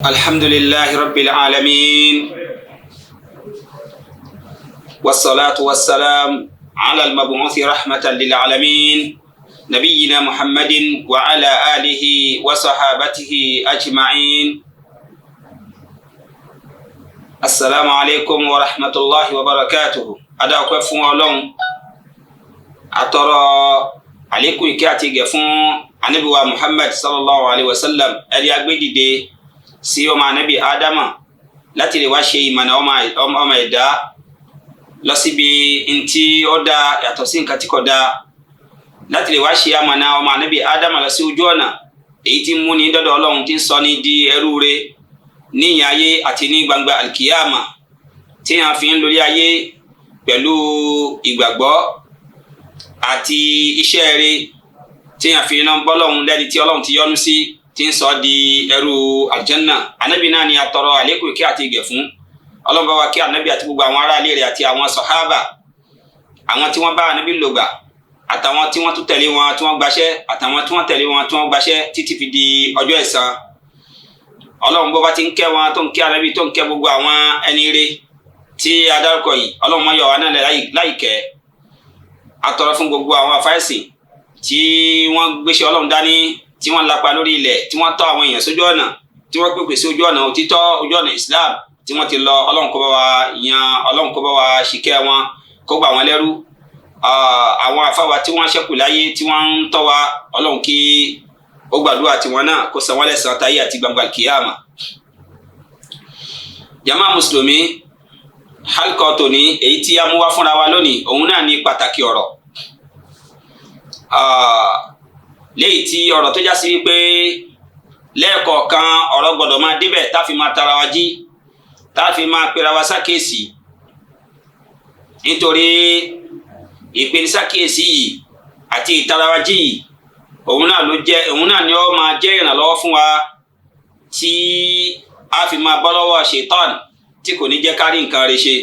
الحمد لله رب العالمين، والصلاة والسلام على المبعوث رحمة للعالمين، نبينا محمد وعلى آله وصحابته أجمعين. السلام عليكم ورحمة الله وبركاته. Adáwọ̀pẹ́ fún Ọlọ́run, àtọrọ àlékún ìkẹ́ àti ìgẹ̀ fún Ànábì wa Muhammad sallallahu alayhi wa sallam, ẹni agbédìde sí ọmọ anabi Ádámà láti lè wá ṣe ìmọ̀nà ọmọ ẹ̀dá lọ síbi ntí ó dáa yàtọ̀ sí nǹkan tí kò dáa, láti lè wá ṣe àmọ̀nà ọmọ anabi Ádámà lọ sí ojú ọ̀nà èyí tí ń múni dọ́dọ̀ Ọlọ́run, tí ń sọ ní di ẹrú rẹ̀ ní ìyìn ayé àti ní gbangba alkiyama, tí a fi ń lórí ayé pẹ̀lú ìgbàgbọ́ àti iṣẹ́ rẹ̀, tí a fi ń bọ́ Ọlọ́run lẹ́ni tí Ọlọ́run ti yọ́nú sí, tí ń sọ di ẹrú aljanna. Anabi náà ni atọrọ àlékún ìkẹ́ àti ìgẹ̀ fún. Ọlọ́run bá wa kí anabi àti gbogbo àwọn aráalé rẹ̀ àti àwọn sọ̀hábà, àwọn tí wọ́n bá anabi lògbà, àtàwọn tí wọ́n tún tẹ̀lé wọn tí wọ́n gbaṣẹ́, àtàwọn tí wọ́n tẹ̀lé wọn tí wọ́n gbaṣẹ́ títí fi di ọjọ́ ẹ̀san. Ọlọ́run bó bá ti ń kẹ́ wọn, tó ń kẹ́ anabi, tó ń kẹ́ gbogbo àwọn ẹni rere tí a dárúkọ yìí, Ọlọ́run má yọ wá náà láìkẹ́. Atọrọ fún gbogbo àwọn afáìsìn tí wọ́n gbéṣẹ́ Ọlọ́run dání, tí wọ́n lapa lórí ilẹ̀, tí wọ́n tọ́ àwọn èèyàn sójú ọ̀nà, tí wọ́n pèpè sí ojú ọ̀nà òtítọ́, ojú ọ̀nà Islam, tí wọ́n ti lọ. Ọlọ́run kó bá wa yan, Ọlọ́run kó bá wa ṣìkẹ́ wọn, kó gbà wọ́n lẹ́rú. Àwọn àfáwà tí wọ́n ṣẹ́kù láyé, tí wọ́n ń tọ́ wa, Ọlọ́run kí ó gbàdúrà tiwọn náà, kó san wọ́n lẹ́san táyé àti gbangba kíyàmà. Jama mùsùlùmí, halkọ tòní èyí tí a mú wá fúnra wa lónìí, òun náà ní pàtàkì ọ̀rọ̀, léyìí tí ọ̀rọ̀ tó já sí wípé lẹ́ẹ̀kọ̀ọ̀kan ọ̀rọ̀ gbọ́dọ̀ máa débẹ̀, tá a fi máa tara wa jí, tá a fi máa pera wa sákèsì, nítorí ìpenisákèsí yìí àti ìtara wa jí yìí, òun náà ló jẹ́, òun náà ni ó máa jẹ́ ìrànlọ́wọ́ fún wa tí a fi máa bọ́ lọ́wọ́ ṣètọ́n tí kò ní jẹ́ kárí nǹkan rẹ̀ ṣe.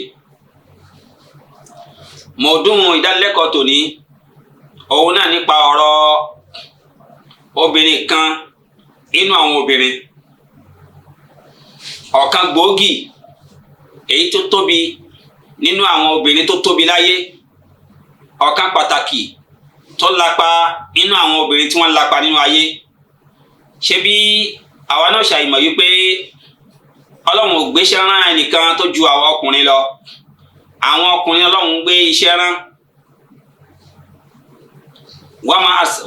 Mọ̀ọ́dún ìdánilẹ́kọ̀ọ́ tòní, òun náà nípa ọ̀rọ̀ obìnrin kan inú àwọn obìnrin, ọ̀kan gbòógì èyí tó tóbi nínú àwọn obìnrin tó tóbi láyé, ọ̀kan pàtàkì tó lapa nínú àwọn obìnrin tí wọ́n lapa nínú ayé. Ṣé bí àwa náà ṣàìmọ̀ wípé Ọlọ́run ò gbéṣẹ́ rán ẹnìkan tó ju àwọn ọkùnrin lọ? Àwọn ọkùnrin Ọlọ́run gbé iṣẹ́ rán.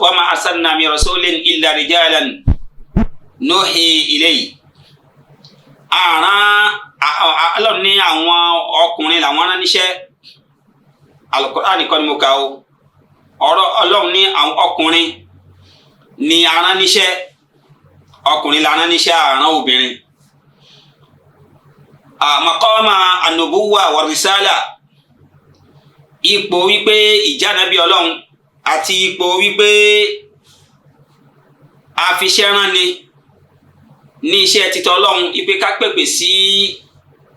Wama arsalna min rasulin illa rijalan nuhi ilayhi. Àrán Ọlọ́run ní àwọn ọkùnrin làwọn rán níṣẹ́. Al-Qur'an nìkan ni mo kà o. Ọ̀rọ̀ Ọlọ́run ní àwọn ọkùnrin ni arán níṣẹ́, ọkùnrin la rán níṣẹ́, àrán obìnrin. Maqama an-nubuwwa wa risala, ipò wípé ìjánabi Ọlọ́run àti ipò wípé àfiṣẹ́rán ni ní iṣẹ́ títọ́ Ọlọ́run, ipe ká pèpè sí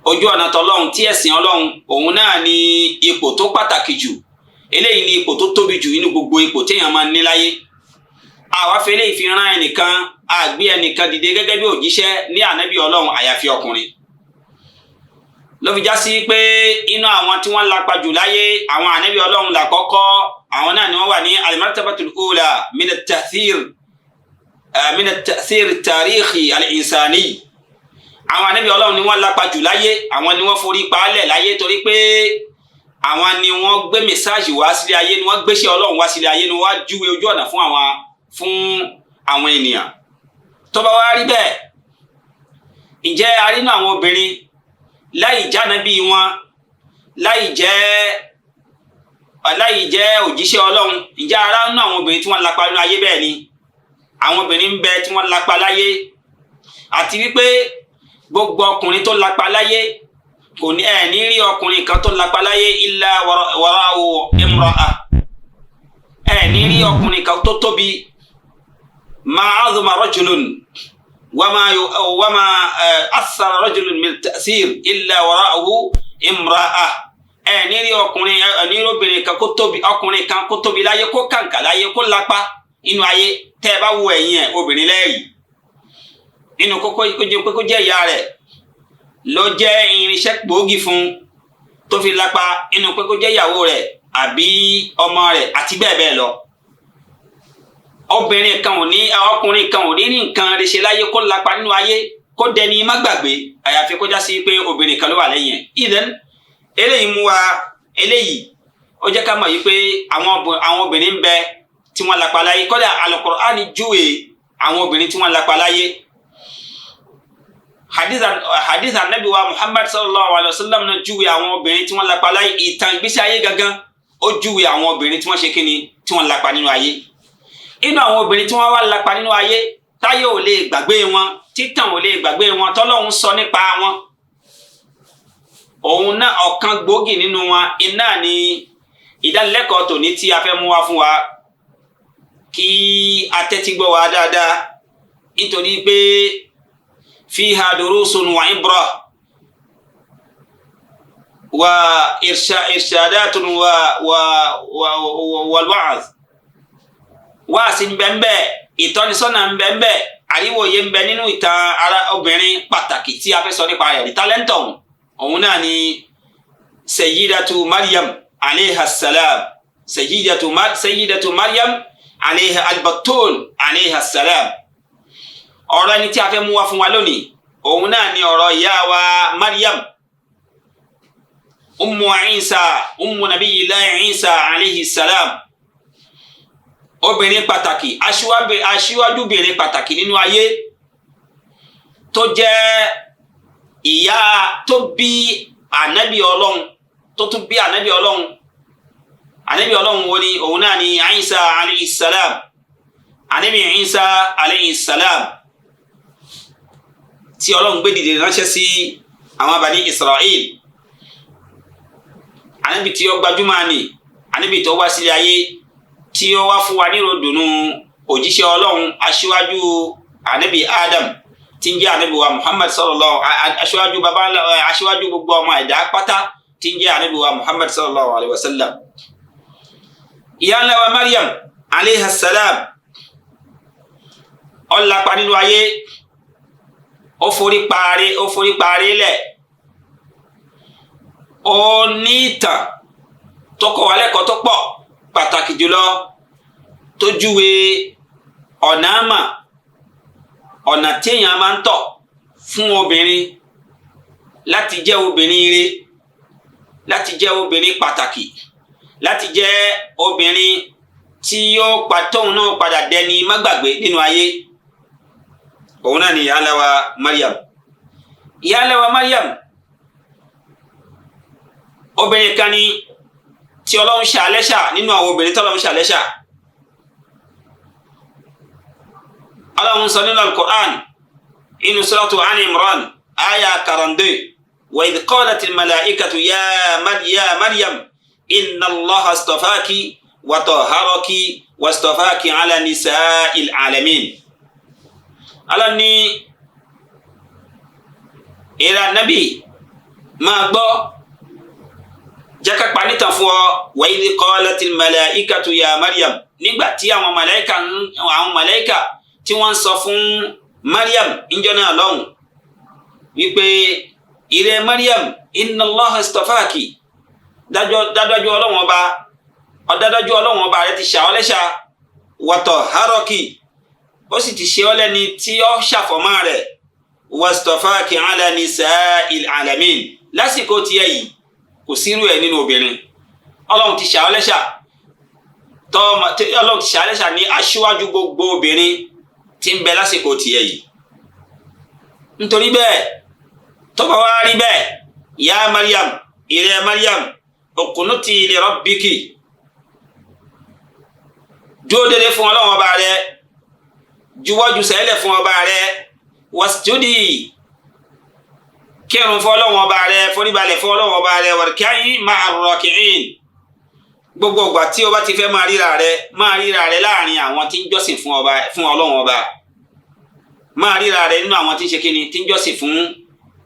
ojú ọ̀nà tọlọ́run tí ẹ̀sìn Ọlọ́run, òun náà ni ipò tó pàtàkì jù. Eléyìí ni ipò tó tóbi jù nínú gbogbo ipò téèyàn máa ń ní láyé. Àwa fi eléyìí fi rán ẹnìkan, àgbé ẹnìkan dìde gẹ́gẹ́ bí òjíṣẹ́ ní ànábì Ọlọ́run àyàfi ọkùnrin. Ló fi já sí pé inú àwọn tí wọ́n lapa jù láyé, àwọn ànábì Ọlọ́run làkọ́kọ́. Àwọn náà ni wọ́n wà ní al-martabatul ula min at-ta'thir at-tarikhi al-insani. Àwọn ànábì Ọlọ́run ni wọ́n lapa jù láyé, àwọn ni wọ́n forí paálẹ̀ láyé, torí pé àwọn ni wọ́n gbé message wá sílé ayé, ni wọ́n gbéṣẹ́ Ọlọ́run wá sílé ayé, ni wọ́n júwe ojú ọ̀nà fún àwọn ènìyàn. Tó bá wá rí bẹ́ẹ̀, ǹjẹ́ a rí nínú àwọn obìnrin, láì jánábì wọn, láì jẹ́ òjíṣẹ́ Ọlọ́run, ǹjẹ́ ara nínú àwọn obìnrin tí wọ́n lapa nínú ayé? Bẹ́ẹ̀ ni, àwọn obìnrin ń bẹ tí wọ́n lapa láyé. Àti wípé gbogbo ọkùnrin tó lapa láyé, kò ní ẹ̀ ní rí ọkùnrin kan tó lapa láyé illa wara'u imra'a. Ẹ̀ ní rí ọkùnrin kan tó tóbi. Ma azuma rajulun wama athara rajulun min ta'thir illa wara'ahu imra'a. Ẹ ní rí ọkùnrin, ẹ ní rí obìnrin kan kó tóbi, ọkùnrin kan kó tóbi láyé, kó kàǹkà láyé, kó lápá inú ayé, tẹ́ ẹ bá wo ẹ̀yìn ẹ̀, obìnrin lẹ́rìí. Nínú kókó kó jẹ́ ìyá rẹ̀ ló jẹ́ irinṣẹ́ gbòógì fún tó fi lápa, nínú pé kó jẹ́ ìyàwó rẹ̀ àbí ọmọ rẹ̀ àti bẹ́ẹ̀ bẹ́ẹ̀ lọ. Obìnrin kan ò ní, ọkùnrin kan ò ní ní nǹkan rẹ̀ ṣe láyé kó lápa nínú ayé kó dẹni má gbàgbé, àyàfi kó já sí pé obìnrin kan ló wà lẹ́yìn ẹ̀. Ìdẹ́n eléyìí mú wa, eléyìí ó jẹ́ ká mọ̀ yìí pé àwọn obìnrin ń bẹ tí wọ́n lápa láyé. Kódà Al-Qur'ani júwe àwọn obìnrin tí wọ́n lápa láyé. Hadith anabi wa Muhammad sallallahu alayhi wa sallam náà júwe àwọn obìnrin tí wọ́n lápa láyé. Ìtàn ìgbésí ayé gangan ó júwe àwọn obìnrin tí wọ́n ṣe kíni, tí wọ́n lápa nínú ayé. Inú àwọn obìnrin tí wọ́n wá lápa nínú ayé táyé ò lè gbàgbé wọn, títàn ò lè gbàgbé wọn, tọ́lọ́hun sọ nípa wọn, òun náà ọ̀kan gbòógì nínú wọn iná ni ìdánilẹ́kọ̀ọ́ tòní tí a fẹ́ mú wá fún wa kí a tẹ́tí gbọ́ wa dáadáa, nítorí pé fiha durusun wa ibra wa irshadatun wa wa wa wal wa'az. Wáàsí ń bẹ ń bẹ, ìtọ́nisọ́nà ń bẹ ń bẹ, àríwòye ń bẹ nínú ìtàn ara obìnrin pàtàkì tí a fẹ́ sọ nípa rẹ̀. Tálẹ́ńtọ̀ òun náà ni Sayyidatu Maryam alayha salam, Sayyidatu Maryam alayha al-Batul alayha salam. Ọ̀rọ̀ ẹni tí a fẹ́ mú wá fún wa lónìí òun náà ni ọ̀rọ̀ ìyá wa Maryam, Ummu Isa, Ummu Nabiyyillahi Isa alayhi salam. Obìnrin pàtàkì, aṣíwájúbìnrin pàtàkì nínú ayé, tó jẹ́ ìyá tó bí ànábì Ọlọ́run, tó tún bí ànábì Ọlọ́run. Ànábì Ọlọ́run wo ni? Òun náà ni Isa alayhi salam, ànábì Isa alayhi salam tí Ọlọ́run gbé dìde ránṣẹ́ sí àwọn Bani Israel. Ànábì tí ó gbajúmọ̀ ni, ànábì tó wá sílé ayé tí ó wá fún wa nírò dùnú òjíṣẹ́ Ọlọ́run, aṣíwájú ànábì Adam tí ń jẹ́ ànábì wa Muhammad sallallahu, aṣíwájú baba ńlá, aṣíwájú gbogbo ọmọ ẹ̀dá pátá tí ń jẹ́ ànábì wa Muhammad sallallahu alayhi wa sallam. Ìyá ńlá wa Maryam alayha salam ó lapa nínú ayé, ó forí parí, ó forí parí lẹ̀, ó ní ìtàn tó kọ́ wa lẹ́kọ̀ọ́ tó pọ̀, pàtàkì jùlọ tó júwe ọ̀nà àmà, ọ̀nà téèyàn máa ń tọ̀ fún obìnrin láti jẹ́ obìnrin ire, láti jẹ́ obìnrin pàtàkì, láti jẹ́ obìnrin tí yóò pa tóun náà padà dẹni má gbàgbé nínú ayé. Òun náà ni ìyá ńlá wa Maryam. Ìyá ńlá wa Maryam obìnrin kan ni tí Ọlọ́run ṣàlẹ́ṣà nínú àwọn obìnrin tọ́lọ́run ṣàlẹ́ṣà. Ọlọ́run sọ nínú Al-Qur'an inú suratu Ali Imran aya 42, wa idh qalat al-malaikatu ya Maryam inna Allaha astafaki wa tahharaki wa astafaki ala nisa'il alamin. Ọlọ́run ní ìrà nábì máa gbọ́, jẹ́ ká pa nítan fún ọ. Wa idh qalatil malaikatu ya Maryam, nígbà tí àwọn màláíkà tí wọ́n ń sọ fún Maryam níjọ́ náà lọ́hùn wípé ìrẹ Maryam inna Allaha istafaki, dájọ́ Ọlọ́run ọba, ọ̀dájọ́ Ọlọ́run ọba rẹ ti ṣà ọ́ lẹ́ṣà, wa tahharaki, ó sì ti ṣe ọ́ lẹ́ni tí ó ṣàfọ̀mọ́ rẹ̀, wastafaki ala nisa'il alamin. Lásìkò tiẹ̀ yìí kò sírú ẹ̀ nínú obìnrin. Ọlọ́run ti ṣà ọ́ lẹ́ṣà, Ọlọ́run ti ṣà ọ́ lẹ́ṣà ní aṣíwájú gbogbo obìnrin tí ń bẹ lásìkò tiẹ̀ yìí. Nítorí bẹ́ẹ̀, tó bá wá rí bẹ́ẹ̀, ya Maryam, ìrẹ Maryam, uqnuti li rabbiki, dúró dédé fún Ọlọ́run ọba rẹ, juwọ́jú sẹ́lẹ̀ fún ọba rẹ, wasjudi, kírun fún Ọlọ́run ọba rẹ, foríbalẹ̀ fún Ọlọ́run ọba rẹ, warka'i ma'a raki'in. Gbogbo ìgbà tí o bá ti fẹ́ máa ríra rẹ, máa ríra rẹ láàrin àwọn tí ń jọ́sìn fún ọba, fún Ọlọ́run ọba, máa ríra rẹ nínú àwọn tí ń ṣe kíni, tí ń jọ́sìn fún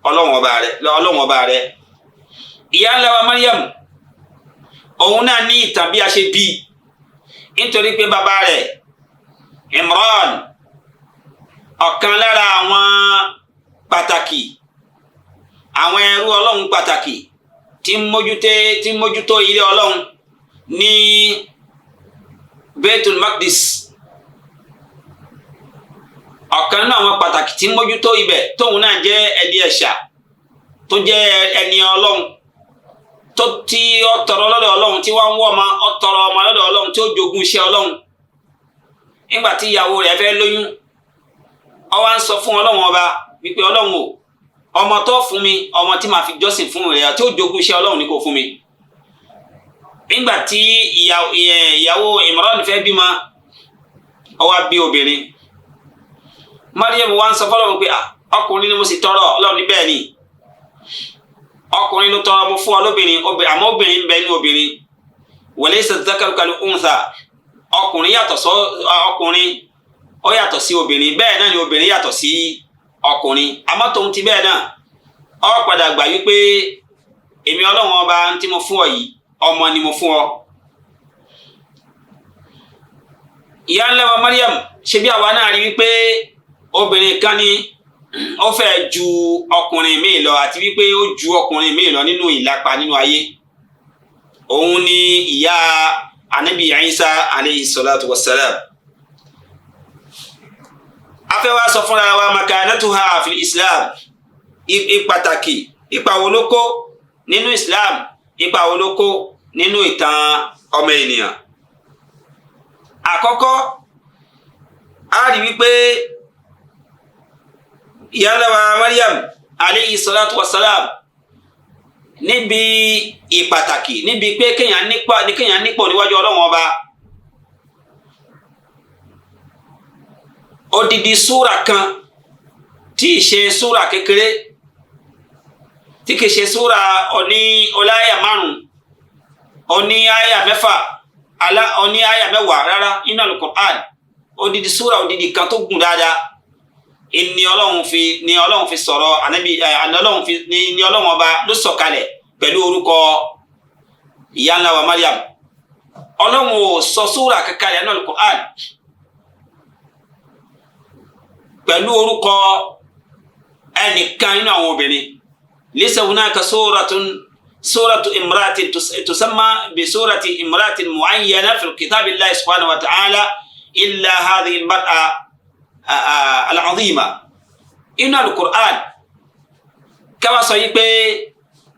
Ọlọ́run ọba rẹ, Ọlọ́run ọba rẹ. Ìyá ńlá wa Maryam òun náà ní ìtàn bí a ṣe bí, nítorí pé bàbá rẹ̀ Imran Ọ̀kan lára àwọn pàtàkì, àwọn ẹrú Ọlọ́run pàtàkì tí ń mójútó ilé Ọlọ́run ní Baitul Maqdis, ọ̀kan nínú àwọn pàtàkì tí ń mójútó ibẹ̀, tóun náà jẹ́ ẹni ẹ̀ṣà, tó jẹ́ ẹni Ọlọ́run, tó tí ó tọrọ lọ́dọ̀ Ọlọ́run, tí wọ́n ń wọ́ ọmọ, ó tọrọ ọmọ lọ́dọ̀ Ọlọ́run tí ó jogún iṣẹ́ Ọlọ́run. Nígbà tí ìyàwó rẹ̀ fẹ́ lóyún, ó wá ń sọ fún Ọlọ́run ọba wípé, Ọlọ́run o, ọmọ tó fún mi, ọmọ tí màá fi jọ́sìn fún rẹ̀, tí ó jogún iṣẹ́ Ọlọ́run ni kò fún mi. Nígbà tí ìyàwó Imran fẹ́ bímọ, ó wá bí obìnrin. Mariam wá ń sọ fọlọ́run pé ọkùnrin ni mo sì tọrọ. Ọlọ́run ní bẹ́ẹ̀ ni, ọkùnrin ló tọrọ, mo fún ọ lóbìnrin, àmọ́ obìnrin ń bẹ ní obìnrin. Walaysa dhakaru kal untha, ọkùnrin yàtọ̀ sọ ọkùnrin, ó yàtọ̀ sí obìnrin, bẹ́ẹ̀ náà ni obìnrin yàtọ̀ sí ọkùnrin. Àmọ́ tòun ti bẹ́ẹ̀ náà, ó padà gbà wípé èmi Ọlọ́run ọba tí mo fún ọ yìí, ọmọ ni mo fún ọ. Ìyá ńlá wa Mariam, ṣe bí àwa náà rí wípé obìnrin kan ni ó fẹ́ ju ọkùnrin míì lọ, àti wípé ó ju ọkùnrin míì lọ nínú ìlapa nínú ayé. Òun ni ìyá Anabi Isa alayhi salatu wassalam. A fẹ́ wá sọ fúnra wa makanatuha fil Islam, ìpàtàkì, ipa wo ló kó nínú Islam, ipa wo ló kó nínú ìtàn ọmọ ènìyàn. Àkọ́kọ́, a rí wípé ìyá ńlá wa Mariam aleyhi salatu wasalam, níbi ìpàtàkì, níbi pé kéèyàn nípò níwájú Ọlọ́run ọba, odidi súra kan tí ì ṣe súra kékeré, tí kìí ṣe súra oní ọláyà 5, oní àyà 6, oní àyà 10 rárá nínú Al-Qur'an. Odidi súra, odidi kan tó gùn dáadáa ni Ọlọ́run fi sọ̀rọ̀ ànábì, ni Ọlọ́run ọba ló sọ̀kalẹ̀ pẹ̀lú orúkọ ìyá ńlá wa Mariam. Ọlọ́run ò sọ súra kankan nínú Al-Qur'an pẹ̀lú orúkọ ẹnìkan nínú àwọn obìnrin. Laysa hunaka suratu imratin tusamma bi surati imratin mu'ayyana fi kitabillahi subhanahu wa ta'ala illa hadhihi al-mar'a al-azima. Inú Al-Qur'an, káwá sọ yí pé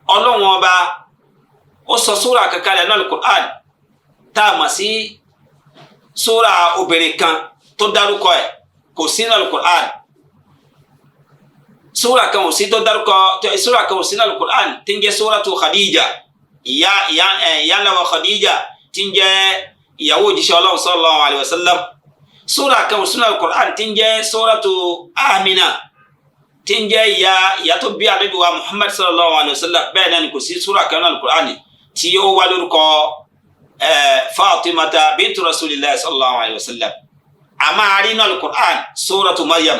Ọlọ́run ọba ó sọ súra kankan nínú Al-Qur'an tá a mọ̀ sí súra obìnrin kan tó dárúkọ ẹ̀, kò sí nínú Al-Qur'an. Súra kan ò sí tó dárúkọ, súra kan ò sí nínú Al-Qur'an tí ń jẹ́ súratu Khadija, ìyá ńlá wa Khadija tí ń jẹ́ ìyàwó òjíṣẹ́ Ọlọ́run sallallahu alayhi wa sallam. Súra kan ò sí nínú Al-Qur'an tí ń jẹ́ súratu Amina, tí ń jẹ́ ìyá tó bí Ànábì wa Muhammad sallallahu alayhi wa sallam. Bẹ́ẹ̀ náà ni kò sí súra kan nínú Al-Qur'an tí ó wá lórúkọ Fatimata bintu Rasulillah sallallahu alayhi wa sallam. Àmọ́ a rí nínú Al-Qur'an súratu Maryam,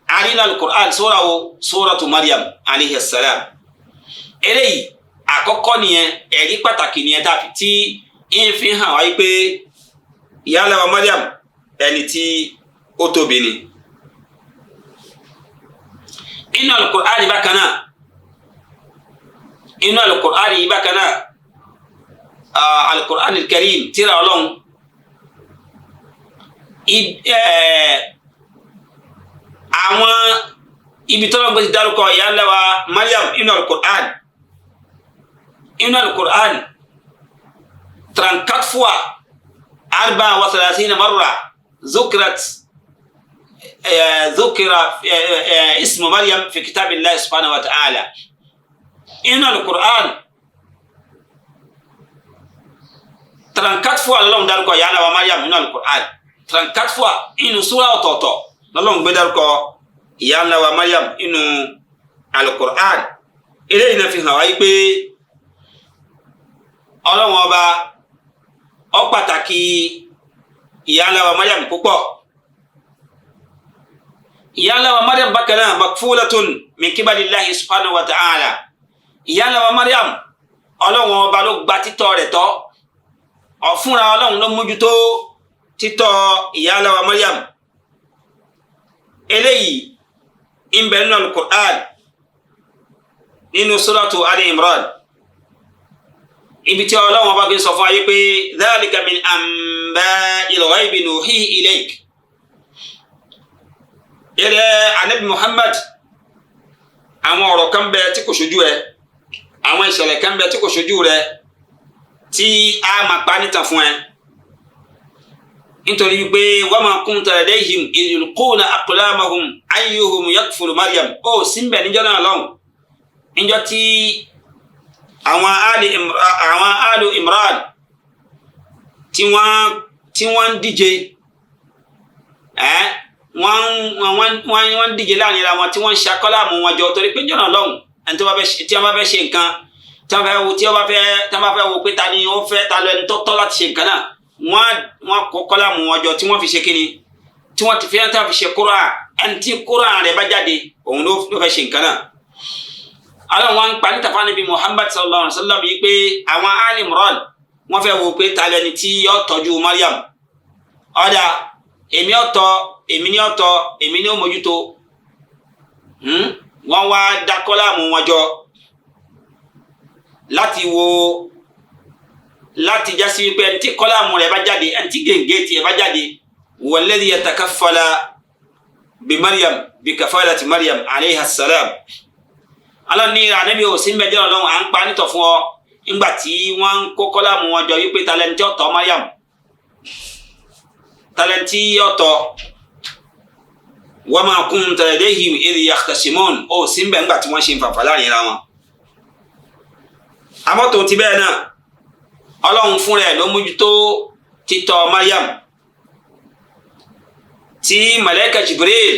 a rí nínú Al-Qur'an súra wo? Súratu Maryam alayhi salam. Eléyìí àkọ́kọ́ nìyẹn, ẹ̀rí pàtàkì nìyẹn tí ń fi hàn wáyé pé ìyá ńlá wa Maryam ẹni tí ó tóbi ni. Inú Al-Qur'an bákan náà, inú Al-Qur'an bákan náà, Al-Qur'an al-Karim, tírà Ọlọ́run, àwọn ibi tọ́lọ́ gbé ti dárúkọ ìyá ńlá wa Maryam inú Al-Qur'an, inú Al-Qur'an 34 fois, 34 marra zukirat zukira ismu Maryam fi kitabillahi subhanahu wa ta'ala. Inú Al-Qur'an 34 fois lọ́lọ́run dárúkọ ìyá ńlá wa Maryam inú Al-Qur'an, 34 fois inú súra ọ̀tọ̀ọ̀tọ̀ lọ́lọ́run gbé dárúkọ ìyá ńlá wa Maryam inú Al-Qur'an. Eléyìí náà fi hàn wáyé pé Ọlọ́run ọba ó pàtàkì ìyá ńlá wa Maryam púpọ̀. Ìyá ńlá wa Maryam bákan náà makfulatun min kibalillahi subhanahu wa ta'ala. Ìyá ńlá wa Maryam, Ọlọ́run ọba ló gba títọ́ rẹ̀ tọ́, ọ̀fúnra Ọlọ́run ló mójútó títọ́ ìyá ńlá wa Maryam. Eléyìí ń bẹ nínú Al-Qur'an, nínú Suratu Ali Imran, ibi tí Ọlọ́run ọba fi sọ fún ayé pé dhalika min amba'il ghaibi nuhihi ilayk. Ìrẹ Anabi Muhammad, àwọn ọ̀rọ̀ kan bẹ tí kò ṣojú ẹ, àwọn ìṣẹ̀lẹ̀ kan bẹ tí kò ṣojú rẹ tí a máa pa nítan fún ẹ, nítorí wípé wa ma kunta ladayhim idh yulquna aqlamahum ayyuhum yakfulu Maryam. Ó sì ń bẹ níjọ́ náà lọ́hùn, níjọ́ tí àwọn alu Imran tí wọ́n ń díje, wọ́n ń díje láàrin ara wọn, tí wọ́n ń ṣakọ́láàmù wọn jọ, torí pé níjọ́ náà lọ́hùn, ẹni tí wọ́n bá fẹ́ ṣe nǹkan, tí wọ́n bá fẹ́ wo pé ta ni ó fẹ́, ta lọ ẹni tó tọ́ láti ṣe nǹkan náà, wọ́n kó kọ́lámù wọn jọ tí wọ́n fi ṣe kíni, tí wọ́n ti fi ṣe kúrà. Ẹni tí kúrà rẹ̀ bá jáde, òun ló fẹ́ ṣe nǹkan náà. Àwọn wọn pa níta fún Ànábì Muhammad sallallahu alaihi wa sallam yìí pé àwọn Ali Imran wọ́n fẹ́ wo pé ta lẹni tí yó tọ́jú Maryam. Ọ̀dà èmi ọ̀tọ̀, èmi ní ọ̀tọ̀, èmi ní ó mójútó. Wọ́n wá dá kọ́lámù wọn jọ láti wo, láti jásí wípé ẹni tí kọ́lámù rẹ̀ bá jáde, ẹni tí gèǹgé tiẹ̀ bá jáde, walladhi yatakaffala bi Maryam bi kafalati Maryam alayha salam. Ọlọ́run ní Ànábì ò sí mbẹ́jọ́ ọlọ́run à ń pa nítọ̀ fún ọ nígbà tí wọ́n ń kó kọ́lámù wọn jọ wípé talẹ́ntì ọ̀tọ̀ Maryam, talẹ́ntì ọ̀tọ̀. Wa ma kunta ladayhim idh yakhtasimun. Ó sí mbẹ́ ńgbà tí wọ́n ṣe ń fàfà láàrin ra wọn. Àmọ́ tó ti bẹ́ẹ̀ náà, Ọlọ́run fúnra ẹ̀ ló mójútó títọ́ Maryam, tí Malaika Jibril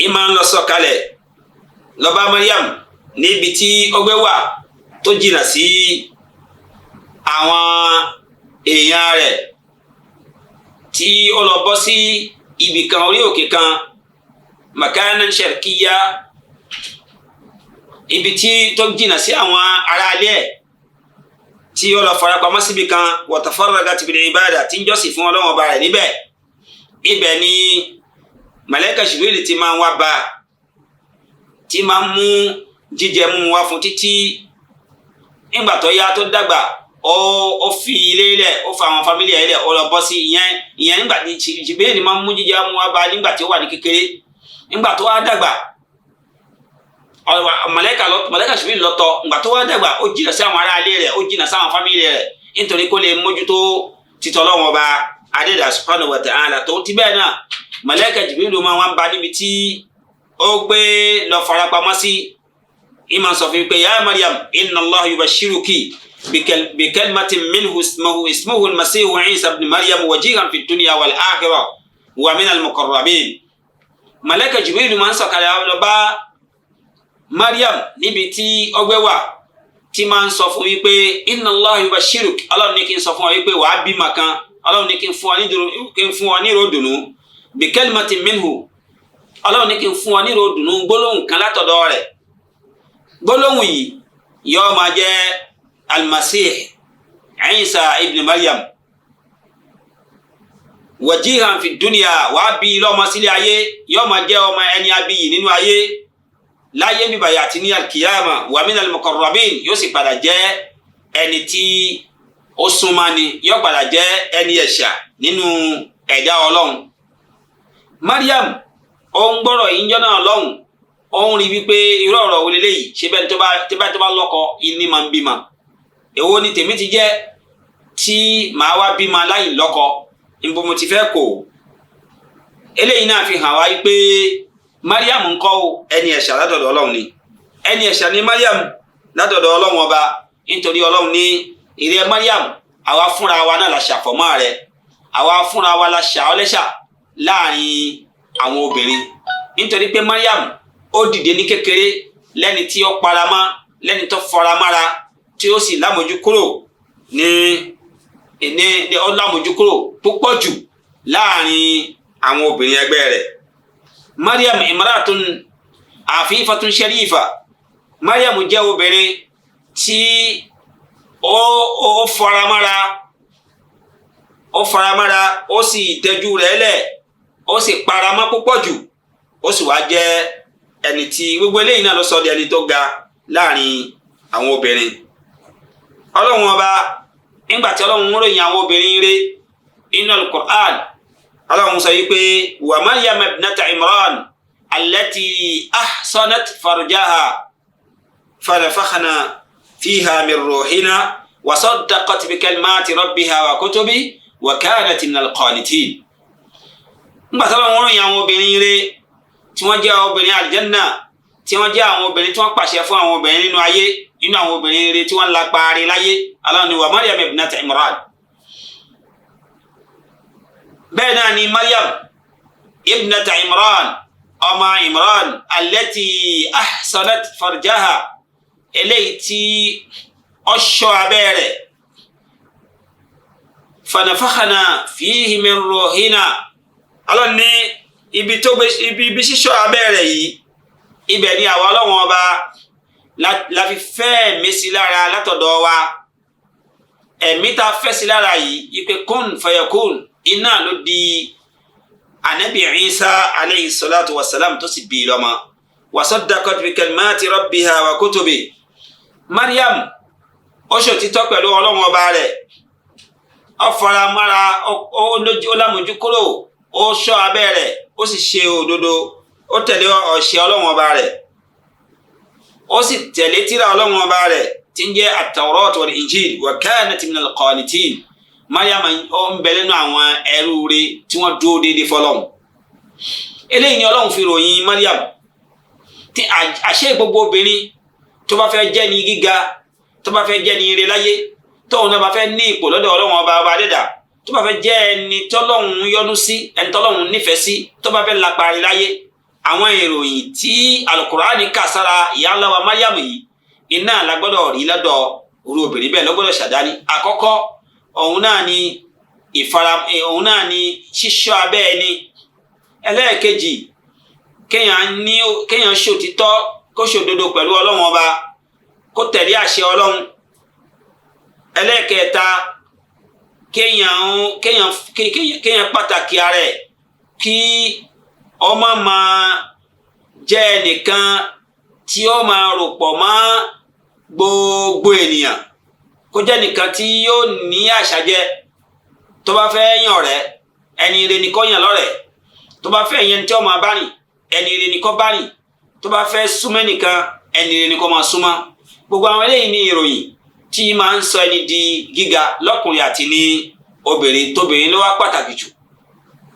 ìmọ̀ ń lọ sọ̀kalẹ̀ lọ bá Maryam níbi tí ó gbé wà tó jìnnà sí àwọn èèyàn rẹ̀, tí ó lọ bọ́ sí ibì kan, orí òkè kan, makanan sharqiyya, ibi tí tó jìnnà sí àwọn aráalé ẹ̀, tí ó lọ farapamọ́ síbi kan, wa tafarragat bil ibada, tí ń jọ́sìn fún Ọlọ́run ọba rẹ̀ níbẹ̀. Ibẹ̀ ni Malaika Jibril ti máa ń wá bá, tí máa ń mú jíjẹ mú wá fún títí. Nígbà tó yá, tó dàgbà, ó fi ilé lẹ̀, ó fa àwọn fámílì ẹ̀ lẹ̀, ó lọ bọ́ sí ìyẹn nígbà tí Jibril máa ń mú jíjẹ mú wá bá nígbà tí ó wà ní kékeré. Nígbà tó wá dàgbà, Malaika Jibril lọ́tọ̀. Nígbà tó wá dàgbà, ó jìnnà sí àwọn aráalé rẹ̀, ó jìnnà sí àwọn fámílì rẹ̀, nítorí kó lè mójútó títọ́ Ọlọ́run ọba adéda subhanahu wa ta'ala. Tó ti bẹ́ẹ̀ náà, Malaika Jibril máa wá ń ba níbi tí ó gbé lọ farapamọ́ sí, ìmọ̀ sọ fún mi pé ya Maryam inna Allah yubashiruki bikalimatin minhu ismuhu almasihu Isa ibn Maryam wajihan fi dunya wal akhirah wa min al-muqarrabin. Malaika Jibril máa ń sọ̀kalẹ̀ lọ bá Maryam níbi tí ó gbé wà, tí máa ń sọ fún mi pé inna Allah yubashiruki, Ọlọ́run ní kí n sọ fún ọ wípé wàá bímọ kan, Ọlọ́run ní kí n fún ọ ní ìró dùnú, bikalimatin minhu, Ọlọ́run ní kí n fún ọ ní ìró dùnú gbólóhùn kan látọ̀dọ̀ rẹ̀. Gbólóhùn yìí yóò máa jẹ́ almasih Isa ibn Maryam wajihan fi dunya, wàá bí lọ́mọ sílé ayé, yóò máa jẹ́ ọmọ ẹni abiyì nínú ayé láyé bíbáyà àti ní alkiyama, wa minal muqarrabin, yóò sì padà jẹ́ ẹni tí ó súnmọ́ ni, yóò padà jẹ́ ẹni ẹ̀ṣà nínú ẹ̀dá Ọlọ́run. Maryam ó ń gbọ́rọ̀ yìí ń jọ́ náà lọ́hùn, ó ń rí wípé irú ọ̀rọ̀ wo leléyìí, ṣe bẹ́ẹ̀ tó bá lọ́kọ ìní máa ń bímọ, èwo ni tèmi ti jẹ́ tí màá wá bímọ láì lọ́kọ, níbo mo ti fẹ́ kó? Eléyìí náà fi hàn wá pé Maryam ń kọ́ o, ẹni ẹ̀ṣà látọ̀dọ̀ Ọlọ́run ni, ẹni ẹ̀ṣà ni Maryam látọ̀dọ̀ Ọlọ́run ọba, nítorí Ọlọ́run ní ìrẹ́ Maryam, àwa fúnra wa náà la ṣàfọ̀mọ́ rẹ̀, àwa fúnra wa la ṣà ọ́ lẹ́ṣà láàrin àwọn obìnrin, nítorí pé Maryam ó dìde ní kékeré lẹ́ni tí ó paramọ́, lẹ́ni tó faramára, tí ó sì lámójú kúrò ní ó lámójú kúrò púpọ̀ jù láàrin àwọn obìnrin ẹgbẹ́ rẹ̀. Maryam imratun afifatun sharifa. Maryam jẹ́ obìnrin tí ó faramára, ó faramara, ó sì tẹ́jú rẹ̀ lẹ̀. Ó sì paramọ́ púpọ̀ jù, ó sì wá jẹ́ ẹni tí gbogbo eléyìí náà ló sọ di ẹni tó ga láàrin àwọn obìnrin. Ọlọ́run ọba, nígbà tí Ọlọ́run ń ròyìn àwọn obìnrin rẹ̀ inú Al-Qur'an, Ọlọ́run sọ yìí pé wa Maryam ibnata Imran allati ahsanat farjaha fanafakhna fiha min ruhina wa saddaqat bi kalimati rabbiha wa kutubi wa kanat minal qanitin. Nígbà tí Ọlọ́run ròyìn àwọn obìnrin rẹ̀ tí wọ́n jẹ́ obìnrin àlìjẹ́nà, tí wọ́n jẹ́ àwọn obìnrin tí wọ́n pàṣẹ fún àwọn obìnrin nínú ayé, nínú àwọn obìnrin rere tí wọ́n ń lapa rí láyé, Ọlọ́run ní wa Maryam ibnat Imran. Bẹ́ẹ̀ náà ni Maryam ibnat Imran, ọmọ Imran, allati ahsanat farjaha, eléyìí tí ó ṣọ́ abẹ́ rẹ̀, fanafakhana fihi min ruhina. Ọlọ́run ní ibi tó gbé ibi ṣíṣọ́ abẹ́ rẹ̀ yìí, ibẹ̀ ni àwa Ọlọ́run ọba la fi fẹ́ ẹ̀mí sí lára látọ̀dọ̀ wa. Ẹ̀mí tá a fẹ́ sí lára yìí, ipe kun fayakun, iná ló di anabi Isa aleyhi salatu wa salam tó sì bí i lọ́mọ. Wa saddaqat bi kalimati rabbiha wa kutubi. Mariam ó ṣòtítọ́ pẹ̀lú Ọlọ́run ọba rẹ̀, ó fara mọ́ra, ó lámójú kúrò, ó ṣọ́ abẹ́ rẹ̀, ó sì ṣe òdodo, ó tẹ̀lé ọ̀ṣẹ́ Ọlọ́run ọba rẹ̀, ó sì tẹ̀lé tírà Ọlọ́run ọba rẹ̀ tí ń jẹ́ at-Tawrat wal-Injil, wa kanat minal qanitin. Mariam ó ń bẹ nínú àwọn ẹrú rẹ̀ tí wọ́n dúró déédéé fọlọ́run. Eléyìí ni Ọlọ́run fi ròyìn Mariam. Tí àṣẹ gbogbo obìnrin tó bá fẹ́ jẹ́ ní gíga, tó bá fẹ́ jẹ́ ní ire láyé, tóun náà bá fẹ́ ní ipò lọ́dọ̀ Ọlọ́run ọba ọba dẹ́dà, tó bá fẹ́ jẹ́ ẹni tọ́lọ́run yọ́nú sí, ẹni tọ́lọ́run nífẹ̀ẹ́ sí, tó bá fẹ́ lápá rí láyé, àwọn ìròyìn tí Alukurani kà sára ìyá ńlá wa Mariam yìí, iná la gbọ́dọ̀ rí lọ́dọ̀ orú obìnrin bẹ́ẹ̀, lọ́gbọ́dọ̀ ṣàdání. Àkọ́kọ́, òun náà ni ìfara, òun náà ni ṣíṣọ́ abẹ́ ẹni. Ẹlẹ́ẹ̀kejì, kéèyàn ṣòtítọ́, kó ṣòdodo pẹ̀lú Ọlọ́run ọba, kó tẹ̀lé àṣẹ Ọlọ́run. Ẹlẹ́ẹ̀kẹta, kéèyàn pàtàkì ara ẹ̀, kí ọmọ máa jẹ́ ẹnìkan tí ó máa rò pọ̀ mọ́ gbogbo ènìyàn, kó jẹ́ nìkan tí yóò ní àṣà jẹ. Tó bá fẹ́ yàn ọ̀rẹ́, ẹni ire ni kó yàn lọ́rẹ̀ẹ́. Tó bá fẹ́ yẹn tí ó máa bá rìn, ẹni ire ni kó bá rìn. Tó bá fẹ́ súnmọ́ ẹnìkan, ẹni ire ni kó máa súnmọ́. Gbogbo àwọn eléyìí ní ìròyìn tí máa ń sọ ẹni di gíga lọ́kùnrin àti ní obìnrin. Tóbìnrin ló wá pàtàkì jù.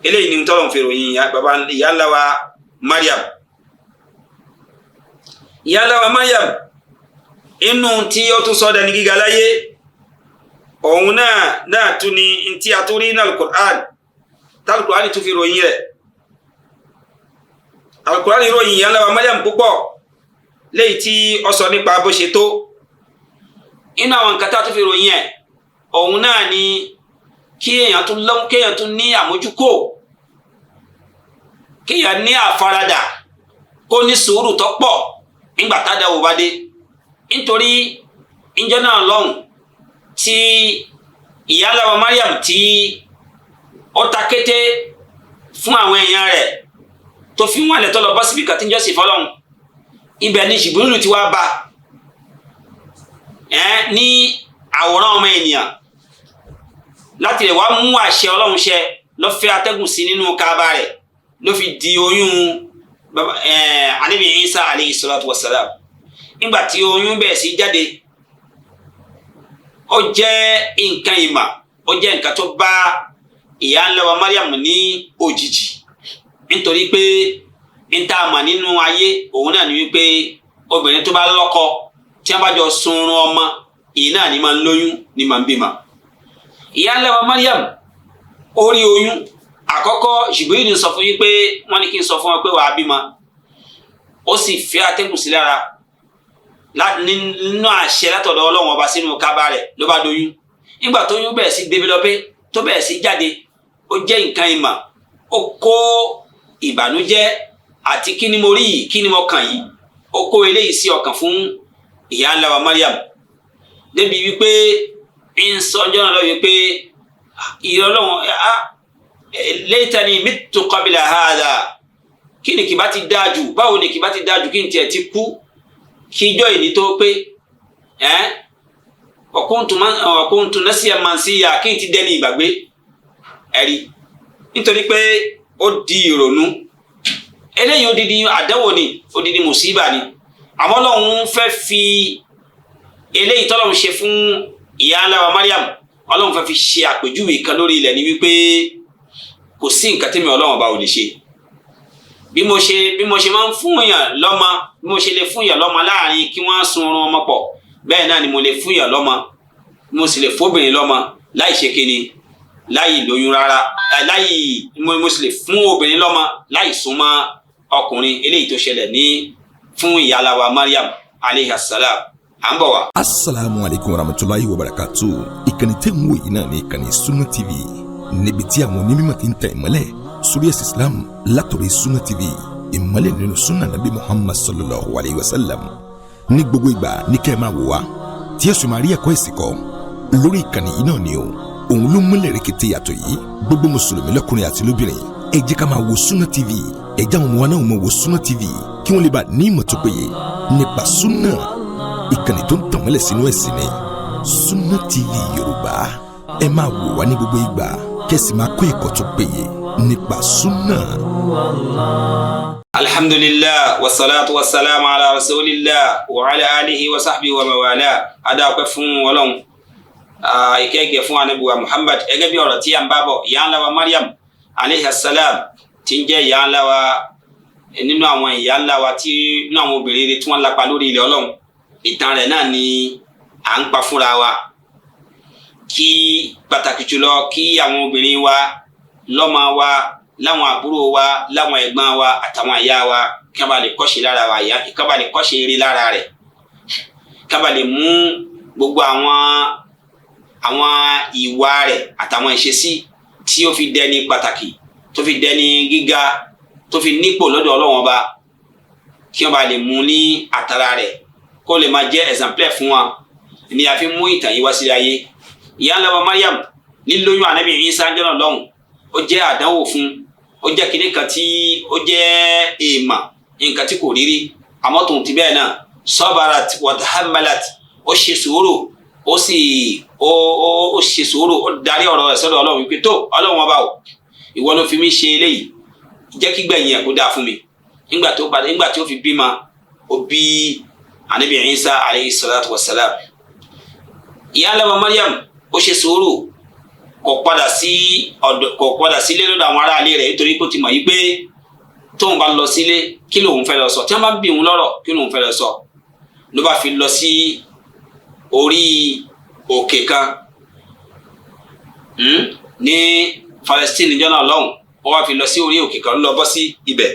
Eléyìí ni tọ́lọ̀ ń fi ròyìn bàbá ìyá ńlá wa Mariam. Ìyá ńlá wa Mariam, inú tí ó tún sọ dẹni gíga láyé, òun náà tún ni tí a tún rí ní Alukur'an, tAlukur'an tún fi ròyìn rẹ̀. Alukur'an ròyìn ìyá ńlá wa Mariam púpọ̀, léyìí tí ó sọ nípa bó ṣe tó. Inú àwọn nǹkan tá a tún fi ròyìn ẹ̀, òun náà ni kí èèyàn tún lọ́wọ́, kéèyàn tún ní àmójúkò, kéèyàn ní àfaradà, kó ní sùúrù tó pọ̀ nígbà tádàwọ̀ bá dé. Nítorí ìjọ náà lọ́hùn tí ìyá ńlá wa Mariam tí ó ta kété fún àwọn èèyàn rẹ̀, tó fi wọn lẹ̀, tó lọ bọ́ síbi kan tí ń jọ́sìn fọlọ́hún, ibẹ̀ ni Jìbìrìlù ti wá bá ẹ ní àwòrán ọmọ ènìyàn láti lè wá mú àṣẹ Ọlọ́run ṣẹ. Ló fẹ́ atẹ́gùn sí nínú Kaaba rẹ̀, ló fi di oyún Ànábì Isa alayhi salatu wa salam. Nígbà tí oyún bẹ̀rẹ̀ sí jáde, ó jẹ́ nǹkan ìmọ̀, ó jẹ́ nǹkan tó bá ìyá ńlá wa Mariam ní òjijì, nítorí pé n tá a mọ̀ nínú ayé, òun náà ni wípé obìnrin tó bá lọ́kọ, tí wọ́n bá jọ sunrun ọmọ, èyí náà ni máa ń lóyún, ni máa ń bímọ. Ìyá ńlá wa Mariam ó rí oyún àkọ́kọ́. Jibril sọ fún yín pé wọ́n ní kí n sọ fún wọn pé wàá bímọ. Ó sì fẹ́ atẹ́gùn sí lára nínú àṣẹ látọ̀dọ̀ Ọlọ́run ọba sínú kábà rẹ̀, ló bá doyún. Nígbà tó yún bẹ̀rẹ̀ sí dévelopé, tó bẹ̀rẹ̀ sí jáde, ó jẹ́ nǹkan ìmọ̀, ó kó ìbànújẹ́ àti kí ni mo rí yìí, kí ni mo kàn yìí, ó kó eléyìí sí ọkàn fún ìyá ńlá wa Mariam, débi wípé ń sọ ọjọ́ náà lọ wípé ìrọ̀lọ́wọ́n Laytani mittu qabla hadha, kí ni kì bá ti dáa jù, báwo ni kì bá ti dáa jù kí n tiẹ̀ ti kú kí ijọ́ ìní tó pé, wa kuntu nasiyan mansiya, kí n ti dẹ́ni ìgbàgbé. Ẹ̀rí nítorí pé ó di ìrònú eléyìí, odidi àdánwò ni, odidi mùsíbà ni. Àmọ́ Ọlọ́run fẹ́ fi eléyìí tọ́lọ́run ṣe fún ìyá ńlá wa Mariam, Ọlọ́run fẹ́ fi ṣe àpèjúwe kan lórí ilẹ̀ ni wípé kò sí nǹkan tí mi Ọlọ́run ọba ò lè ṣe. Bí mo ṣe máa ń fún yàn lọ́mọ, bí mo ṣe lè fún yàn lọ́mọ láàrin kí wọ́n sun oorun ọmọ pọ̀, bẹ́ẹ̀ náà ni mo lè fún yàn lọ́mọ, mo sì lè fóbìnrin lọ́mọ láì ṣe kíni, láì lóyún rárá, láì mo sì lè fún obìnrin lọ́mọ láì súnmọ́ ọkùnrin. Eléyìí tó ṣẹlẹ̀ ní fún ìyá wa Mariam alayhi salam. À ń bọ̀ wá. Asalaamu alaykum wa rahmatulahi wa barakatu. Ìkànnì tẹ́ ń wò yìí náà ní ìkànnì Sunna TV, níbi tí àwọn onímọ̀ ti ń tẹ̀ ìmọ́lẹ̀ sórí ẹ̀sìn Islam látọ̀rọ̀ Sunna TV, ìmọ́lẹ̀ nínú sunna nabi Muhammad sallallahu alayhi wa sallam. Ní gbogbo ìgbà ní kẹ́ ẹ máa wò wá, tí ẹ sì máa rí ẹ̀kọ́ ẹ̀sìn kọ́ lórí ìkànnì yìí náà ni o. Òun ló múlẹ̀ rẹ̀kẹ̀tẹ̀ yàtọ̀ yìí. Gbogbo mùsùlùmí lọ́kùnrin àti lóbìnrin, ẹ jẹ́ ká máa wo Sunna TV. Ẹ jẹ́ àwọn ọmọ wa náà máa wo Sunna TV kí wọ́n lè bá ní ìmọ̀ tó péye nípa sunna. Ìkànnì tó ń tàn mọ́lẹ̀ sínú ẹ̀sìn ni Sunna TV Yorùbá. Ẹ máa wò wá ní gbogbo ìgbà, kẹ́sì máa kọ́ ẹ̀kọ́ tó péye nípa sunna. Alhamdulillah, wasalaatu wasalaamu ala rasulillah wa ala alihi wa sahbihi wa mawala. Adáwọ̀pẹ́ fún Ọlọ́run, ìkẹ́gẹ́ fún anabiwa Muhammad. Gẹ́gẹ́ bí ọ̀rọ̀ tí a ń bá bọ̀, ìyá ńlá wa Mariam alayhi salam, tí ń jẹ́ ìyá ńlá wa nínú àwọn ìyá ńlá wa, tí nínú àwọn obìnrin tí wọ́n lápa lórí ilẹ̀ Ọlọ́run, ìtàn rẹ̀ náà ni à ń pa fúnra wa, kí pàtàkì jùlọ kí àwọn obìnrin wa, lọ́mọ wa, láwọn àbúrò wa, láwọn ẹ̀gbọ́n wa àtàwọn ìyá wa, kí wọ́n bá lè kọ́ṣe lára wa, ìyá kí wọ́n bá lè kọ́ṣe eré lára rẹ̀, kí wọ́n bá lè mú gbogbo àwọn ìwà rẹ̀ àtàwọn ìṣesí tí ó fi dẹni pàtàkì, tó fi dẹni gíga, tó fi nípò lọ́dọ̀ Ọlọ́run Ọba, kí wọ́n bá lè mú ní àtàrà rẹ̀, kó lè máa jẹ́ exemplaire fún wa ni a fi mú ìtàn yìí wá sí ayé. Ìyá ńlá wa Mariam lílóyún Ànábì Ìsá jọ́nà lọ́hùn, ó jẹ́ àdánwò fún, ó jẹ́ kinní kan tí ó jẹ́ èèmà, nǹkan tí kò rírí. Àmọ́ tòun ti bẹ́ẹ̀ náà, sabarat wa tahammalat, ó ṣe sùúrù, ó sì ó ṣe sùúrù, ó darí ọ̀rọ̀ rẹ̀ sọ́dọ̀ Ọlọ́run wípé tó Ọlọ́run Ọba o, ìwọ ló fi mí ṣe eléyìí, jẹ́ kí gbẹ̀yìn ẹ̀ kó dáa fún mi. Nígbà tí ó fi bímọ, ó bí Ànábì Ìsá alayhi salatu wa salam. Ìyá ńlá wa Mariam ó ṣe sùúrù, kò padà sí ọ̀dọ̀, kò padà sílé lọ́dọ̀ àwọn aráalé rẹ̀, nítorí pé ó ti mọ̀ yí pé tóun bá lọ sílé, kí lòun fẹ́ lọ sọ? Tí wọ́n bá bí òun lọ́rọ̀, kí lòun fẹ́ lọ sọ? Ló bá fi lọ sí orí òkè kan ní Palestine níjọ́ náà lọ́hùn. Ó wá fi lọ sí orí òkè kan, lọ bọ́ sí ibẹ̀,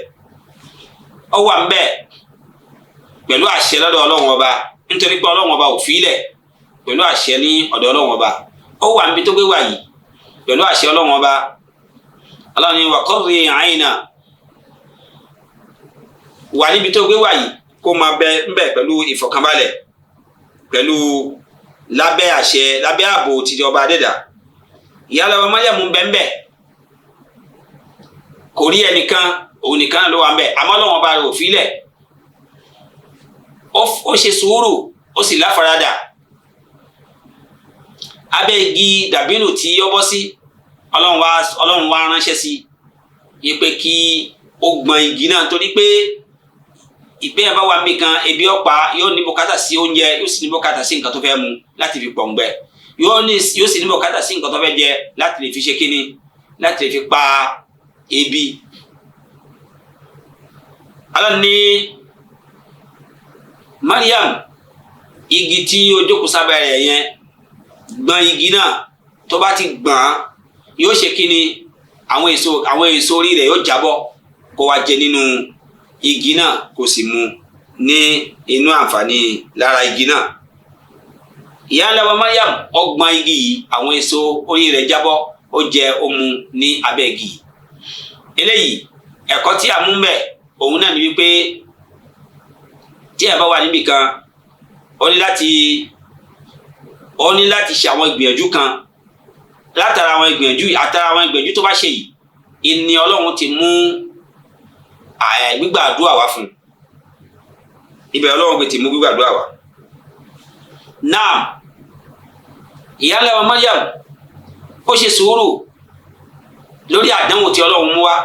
ó wà ńbẹ̀ pẹ̀lú àṣẹ lọ́dọ̀ Ọlọ́run Ọba, nítorí pé Ọlọ́run Ọba ò fi ilẹ̀, pẹ̀lú àṣẹ ní ọ̀dọ̀ Ọlọ́run Ọba. Ó wà níbi tó gbé wà yìí pẹ̀lú àṣẹ Ọlọ́run Ọba. Ọlọ́run ní wa qarri ayna, wà níbi tó gbé wà yìí, kó máa bẹ ńbẹ̀ pẹ̀lú ìfọ̀kànbalẹ̀, pẹ̀lú lábẹ́ àṣẹ, lábẹ́ ààbò títí ọba adẹ́dà. Ìyá lọ́wọ́ Mariam ń bẹ ńbẹ̀, kò rí ẹnìkan, òun nìkan ló wà ńbẹ̀. Àmọ́ Ọlọ́run Ọba rẹ̀ ò fi lẹ̀. Ó ṣe sùúrù, ó sì láfaradà. Abẹ́ igi dàbínù tí ó bọ́ sí, Ọlọ́run wá ránṣẹ́ sí i pé kí ó gbọn igi náà, torí pé ìpín ẹ̀ bá wà mí kan, ebi ọ̀pá, yóò ní bùkátà sí oúnjẹ, yóò sì ní bùkátà sí nǹkan tó fẹ́ mu láti fi pọ̀ngbẹ, yóò sì ní bùkátà sí nǹkan tó fẹ́ jẹ láti lè fi ṣe kíni, láti lè fi pa ebi. Ọlọ́run ní Mariam, igi tí ó jókòó sábẹ́ rẹ̀ yẹn, gbọn igi náà. Tó bá ti gbọ̀n, yóò ṣe kíni? Àwọn èso orí rẹ̀ yóò jábọ́, kó wá jẹ nínú igi náà, kó sì mu ní inú àǹfààní lára igi náà. Ìyá ńlá wa Mariam ó gbọn igi yìí, àwọn èso orí rẹ̀ jábọ́, ó jẹ, ó mu ní abẹ́ igi yìí. Eléyìí ẹ̀kọ́ tí a mú mbẹ̀ òun náà ni wípé tí ẹ bá wà níbì kan, ó ní láti ṣe àwọn ìgbìyànjú kan. Látara àwọn ìgbìyànjú, àtara àwọn ìgbìyànjú tó bá ṣe yìí, Ìní Ọlọ́run ti mú gbígbàdúrà wá fún, ibẹ̀ Ọlọ́run ti mú gbígbàdúrà wá. Náà ìyáálé wa Mariam ó ṣe sùúrù lórí àdánwò tí Ọlọ́run mú wá,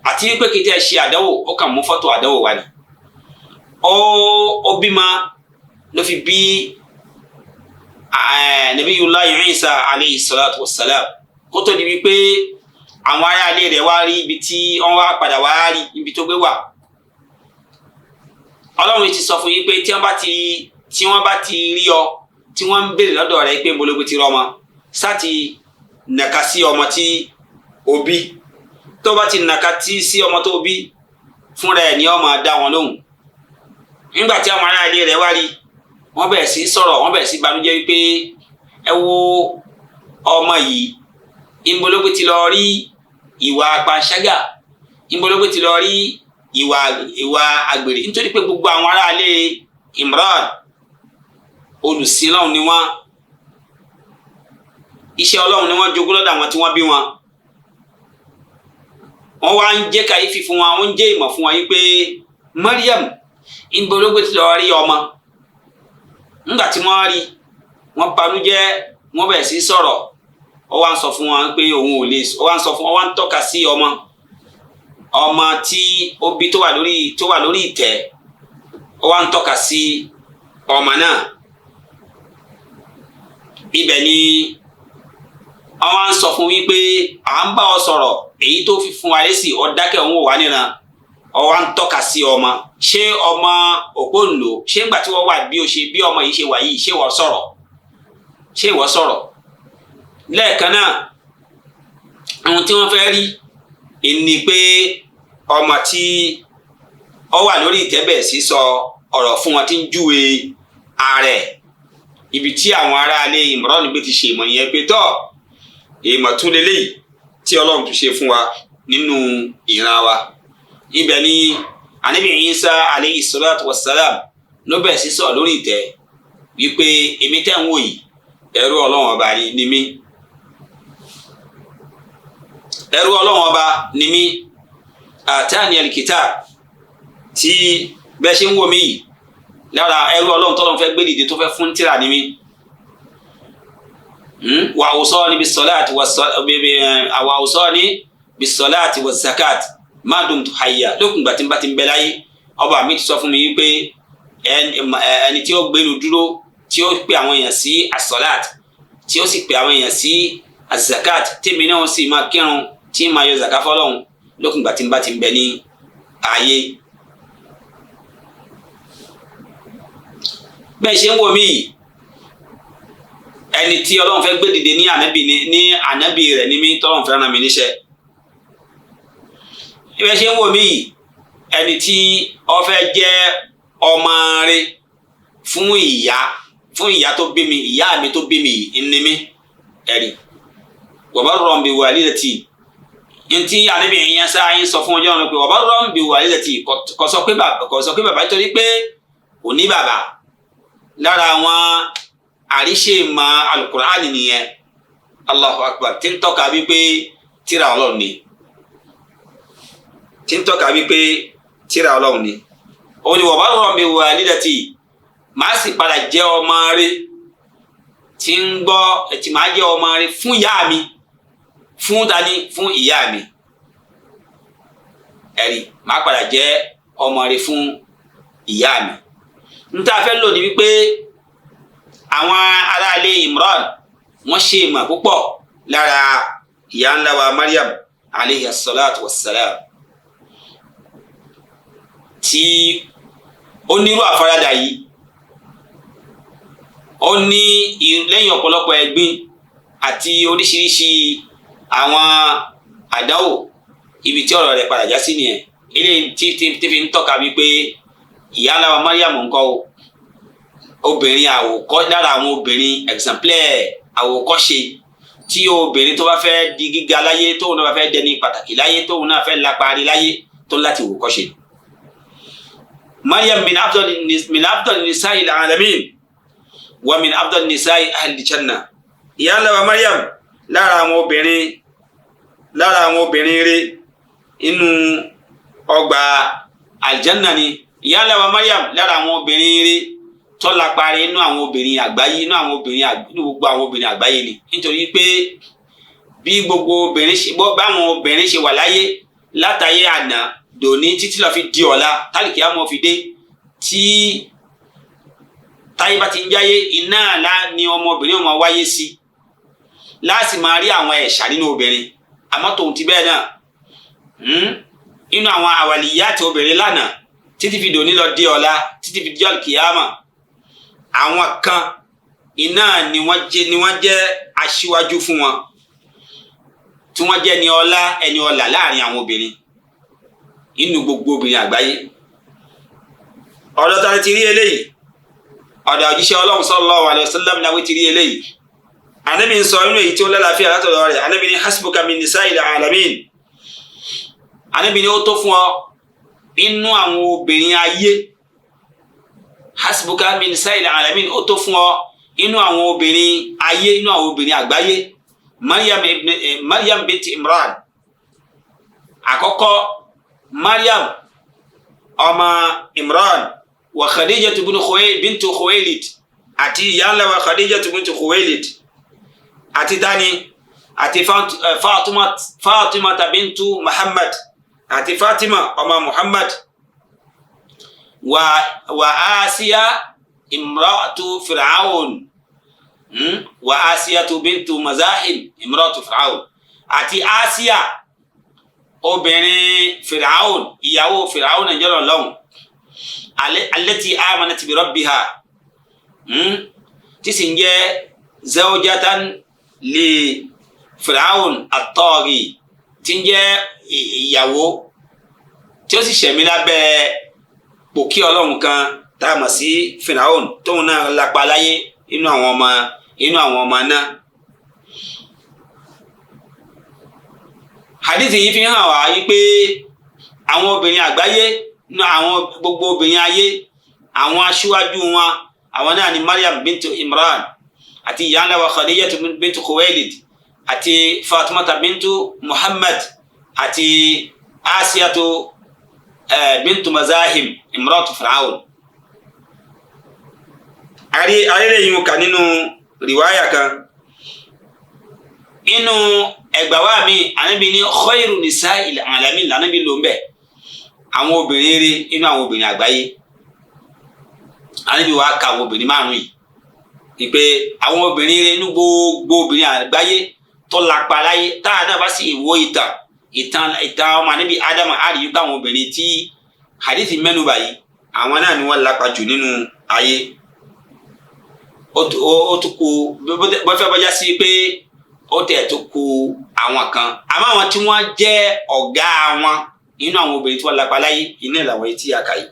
àti wípé kí n tẹ́ ṣe àdánwò, ó kàn mú fọ́tò àdánwò wá ni. Ó bímọ ló fi bí Nabiyullahi Isa alayhi salatu wassalam, kó tó di wípé àwọn aráalé rẹ̀ wá rí ibi tí wọ́n wá padà wá rí ibi tó gbé wà. Ọlọ́run ti sọ fún yín pé tí wọ́n bá ti rí ọ, tí wọ́n ń béèrè lọ́dọ̀ rẹ̀ pé mbológbé ti rọ́mọ, sáti nàka sí ọmọ tí o bí. Tó bá ti nàka sí ọmọ tó bí, fúnra ẹ̀ ní ọmọ dá wọn lóhùn. Nígbà tí àwọn aráalé rẹ̀ wá rí, wọ́n bẹ̀rẹ̀ sí sọ̀rọ̀, wọ́n bẹ̀rẹ̀ sí banújẹ́ wípé ẹ wo ọmọ yìí, ìmbológbé ti lọ rí ìwà panṣágà, ìmbológbé ti lọ rí ìwà àgbèrè, nítorí pé gbogbo àwọn aráalé Imran olùsìn Ọlọ́run ni wọ́n, iṣẹ́ Ọlọ́run ni wọ́n jogún lọ́dọ̀ àwọn tí wọ́n bí wọn. Wọ́n wá ń jẹ́ kàyéfì fún wọn, wọ́n ń jẹ́ ìmọ̀ fún wọn yìí pé Mariam ìmbológbé ti lọ rí ọmọ. Nígbà tí wọ́n rí, wọ́n banújẹ́, wọ́n bẹ̀rẹ̀ sí sọ̀rọ̀. Ó wá ń sọ fún wọn pé òun ò lè, ó wá ń sọ fún wọn, ó wá ń tọ́ka sí ọmọ tí ó bí tó wà lórí ìtẹ́, ó wá ń tọ́ka sí ọmọ náà. Ibẹ̀ ni wọ́n wá ń sọ fún wípé à ń bá ọ sọ̀rọ̀, èyí tó fi fún wa lésì, ó dákẹ́, òun ò wá níran, ó wá ń tọ́ka sí ọmọ. Ṣé ọmọ òpóǹlò, ṣé ńgbà tí wọ́n wà bí ó ṣe bí ọmọ yìí ṣe wà yìí, ṣé wọ́n sọ̀rọ̀? Ṣé ìwọ sọ̀rọ̀? Lẹ́ẹ̀kan náà, ohun tí wọ́n fẹ́ rí ni pé ọmọ tí ó wà lórí ìtẹ́ bẹ̀rẹ̀ sí sọ ọ̀rọ̀ fún wọn tí ń júwe ààrẹ. Ibi tí àwọn aráalé Imran gbé ti ṣe ìmọ̀ yẹn pé tọ́ ìmọ̀ tún leléyìí tí Ọlọ́run tún ṣe fún wa nínú ìran wa. Ibẹ̀ ni Ànábì Isa alayhi salatu wassalam ló bẹ̀rẹ̀ sí sọ̀rọ̀ lórí ìtẹ́ wípé èmi tẹ́ ń wò yìí, ẹrú Ọlọ́run ọba ni mí, ẹrú Ọlọ́run ọba ni mí. Àtàní al-kitab, tí bẹ́ẹ̀ ṣe ń wò mí yìí, lára ẹrú Ọlọ́run tọ́lọ́run fẹ́ gbé dìde tó fẹ́ fún tírà ni mí. Wa awsani bis-salati wa awsani bis-salati waz-zakat ma dumtu hayya. Lókùn ìgbà tí n bá ti ń bẹ láyé, ọba mi ti sọ fún mi wípé ẹni tí ó gbénu dúró, tí ó pe àwọn èèyàn sí as-salat, tí ó sì pe àwọn èèyàn sí az-zakat, tèmi náà sì máa kírun, tí máa yọ zaka fọlọ́hún lókùn ìgbà tí n bá ti ń bẹ ní ayé. Bẹ́ẹ̀ ṣe ń wò mí yìí, ẹni tí Ọlọ́run fẹ́ gbé dìde ní ànábì ní ànábì rẹ̀ ní mí, tọ́lọ́run fẹ́ rán mi níṣẹ́. Bẹ́ẹ̀ ṣe ń wò mí yìí, ẹni tí ó fẹ́ jẹ́ ọmọ rẹ̀ fún ìyá tó bí mi, ìyá mi tó bí mi yìí ní mí. Ẹ̀rí wa barran bi walidati, ntí ànábì yẹn sáà yín sọ fún ọjọ́ náà pé wa barran bi walidati, kò sọ pé bàbá, nítorí pé kò ní bàbá. Lára àwọn àríṣe ma alukur'ani nìyẹn. Allahu akbar, tí ń tọ́ka wípé tírà Ọlọ́run ni, tí ń tọ́ka wípé tírà Ọlọ́run ni. Òun ni wa barran bi walidati, màá sì padà jẹ́ ọmọ rẹ̀ tí ń gbọ́, tí màá jẹ́ ọmọ rẹ̀ fún ìyá mi, fún tani, fún ìyá mi. Ẹ̀rí, màá padà jẹ́ ọmọ rẹ̀ fún ìyá mi. N tá a fẹ́ lò ní wípé àwọn aráalé Imran wọ́n ṣe ìmọ̀ púpọ̀ lára ìyá ńlá wa Mariam alayhi salatu wassalam, tí ó nírú àfaradà yìí, ó ní lẹ́yìn ọ̀pọ̀lọpọ̀ ẹ̀gbin àti oríṣiríṣi àwọn àdánwò, ibi tí ọ̀rọ̀ rẹ̀ padà já sí nìyẹn. Eléyìí tí fi ń tọ́ka wípé ìyá ńlá wa Mariam ńkọ́ o, obìnrin àwòkọ́, lára àwọn obìnrin exemplaire àwòkọ́ṣe, tí obìnrin tó bá fẹ́ di gíga láyé, tóun náà bá fẹ́ dẹni pàtàkì láyé, tóun náà fẹ́ lápárí láyé, tó láti wòkọ́ṣe. Mariam min afdal nisa'i al-alamin wa min afdal nisa'i ahli janna. Ìyá ńlá wa Mariam lára àwọn obìnrin rere inú ọgbà aljanna ni. Ìyá ńlá wa Mariam lára àwọn obìnrin rí tọ́lá parí inú àwọn obìnrin àgbáyé, inú àwọn obìnrin, inú gbogbo àwọn obìnrin àgbáyé ni. Nítorí pé bí gbogbo obìnrin ṣe, báwọn obìnrin ṣe wà láyé látàyé àná dòní títí lọ fi di ọ̀la tálíkì àmọ́ fi dé, tí táyé bá ti ń jáyé, iná àlá ni ọmọbìnrin wọn wáyé sí, láti máa rí àwọn ẹ̀ṣà nínú obìnrin. Àmọ́ tòun ti bẹ́ẹ̀ náà, inú àwọn àwàlìyá àti obìnrin lánàá títí fi dòní lọ di ọ̀la títí fi di ọ̀kìyàmà, àwọn kan iná ni wọ́n jẹ́ aṣíwájú fún wọn, tí wọ́n jẹ́ ẹni ọlá láàrin àwọn obìnrin inú gbogbo obìnrin àgbáyé. Ọ̀dọ̀ ta ti rí eléyìí? Ọ̀dọ̀ òjíṣẹ́ Ọlọ́run sallallahu alaihi wasallam náà ti rí eléyìí. Ànábì ń sọ inú èyí tí ó lálàáfíà látọ̀dọ̀ rẹ̀. Ànábì ní hasbuka min nisa'il alamin. Ànábì ní ó tó fún ọ inú àwọn obìnrin ayé. Hasbuka min nisa'il alamin, ó tó fún ọ inú àwọn obìnrin ayé, inú àwọn obìnrin àgbáyé. Maryam binti Imran, àkọ́kọ́ Maryam ọmọ Imran, wa Khadijatu bintu Khuwailid, àti ìyá ńlá wa Khadijatu bintu Khuwailid, àti dani, àti Fatima bintu Muhammad, àti Fatima ọmọ Muhammad, wa Asiya imra'atu Fir'aun, wa Asiyatu bintu Mazahim imra'atu Fir'aun, àti Asiya obìnrin Fir'aun, ìyàwó Fir'aun nàìjíríà lọ́hùn, allati amanat bi rabbiha, tí sì ń jẹ́ zawjatan li Fir'aun at-taghi, tí ń jẹ́ ìyàwó tí ó sì ṣẹ̀mí lábẹ́ pòkí ọlọ́run kan tá a mọ̀ sí Fir'aun, tóun náà lápá láyé inú àwọn ọmọ náà. Hadith yìí fi hàn wá wípé àwọn obìnrin àgbáyé, àwọn gbogbo obìnrin ayé, àwọn aṣíwájú wọn, àwọn náà ni Maryam bintu Imran, àti ìyá ńlá wa Khadijatu bintu Khuwailid, àti Fatimata bintu Muhammad, àti Asiyatu bintu Mazahim imratu Fir'aun. Àrílẹ̀ yìí kà nínú rìwáyà kan. Inú ẹgbà wa mi, Ànábì ní khairu nisa'il alamin lànàbí ló ń bẹ̀, àwọn obìnrin rí inú àwọn obìnrin àgbáyé. Ànábì wa ka àwọn obìnrin márùn yìí ni pé àwọn obìnrin rí inú gbogbo obìnrin àgbáyé tó lápá láyé. Táà náà bá sì wo ìtàn ọmọ Ànábì Ádámù, á rí i pé àwọn obìnrin tí hadithi mẹ́nubà yìí, àwọn náà ni wọ́n lápá jù nínú ayé. Ó tún kù bọ́fẹ́ bọ́já sí pé ó tẹ̀ tó kù àwọn kan, àmọ́ àwọn tí wọ́n jẹ́ ọ̀gá wọn inú àwọn obìnrin tí wọ́n lápá láyé, iná ìlàwọ̀ etí àkà yìí.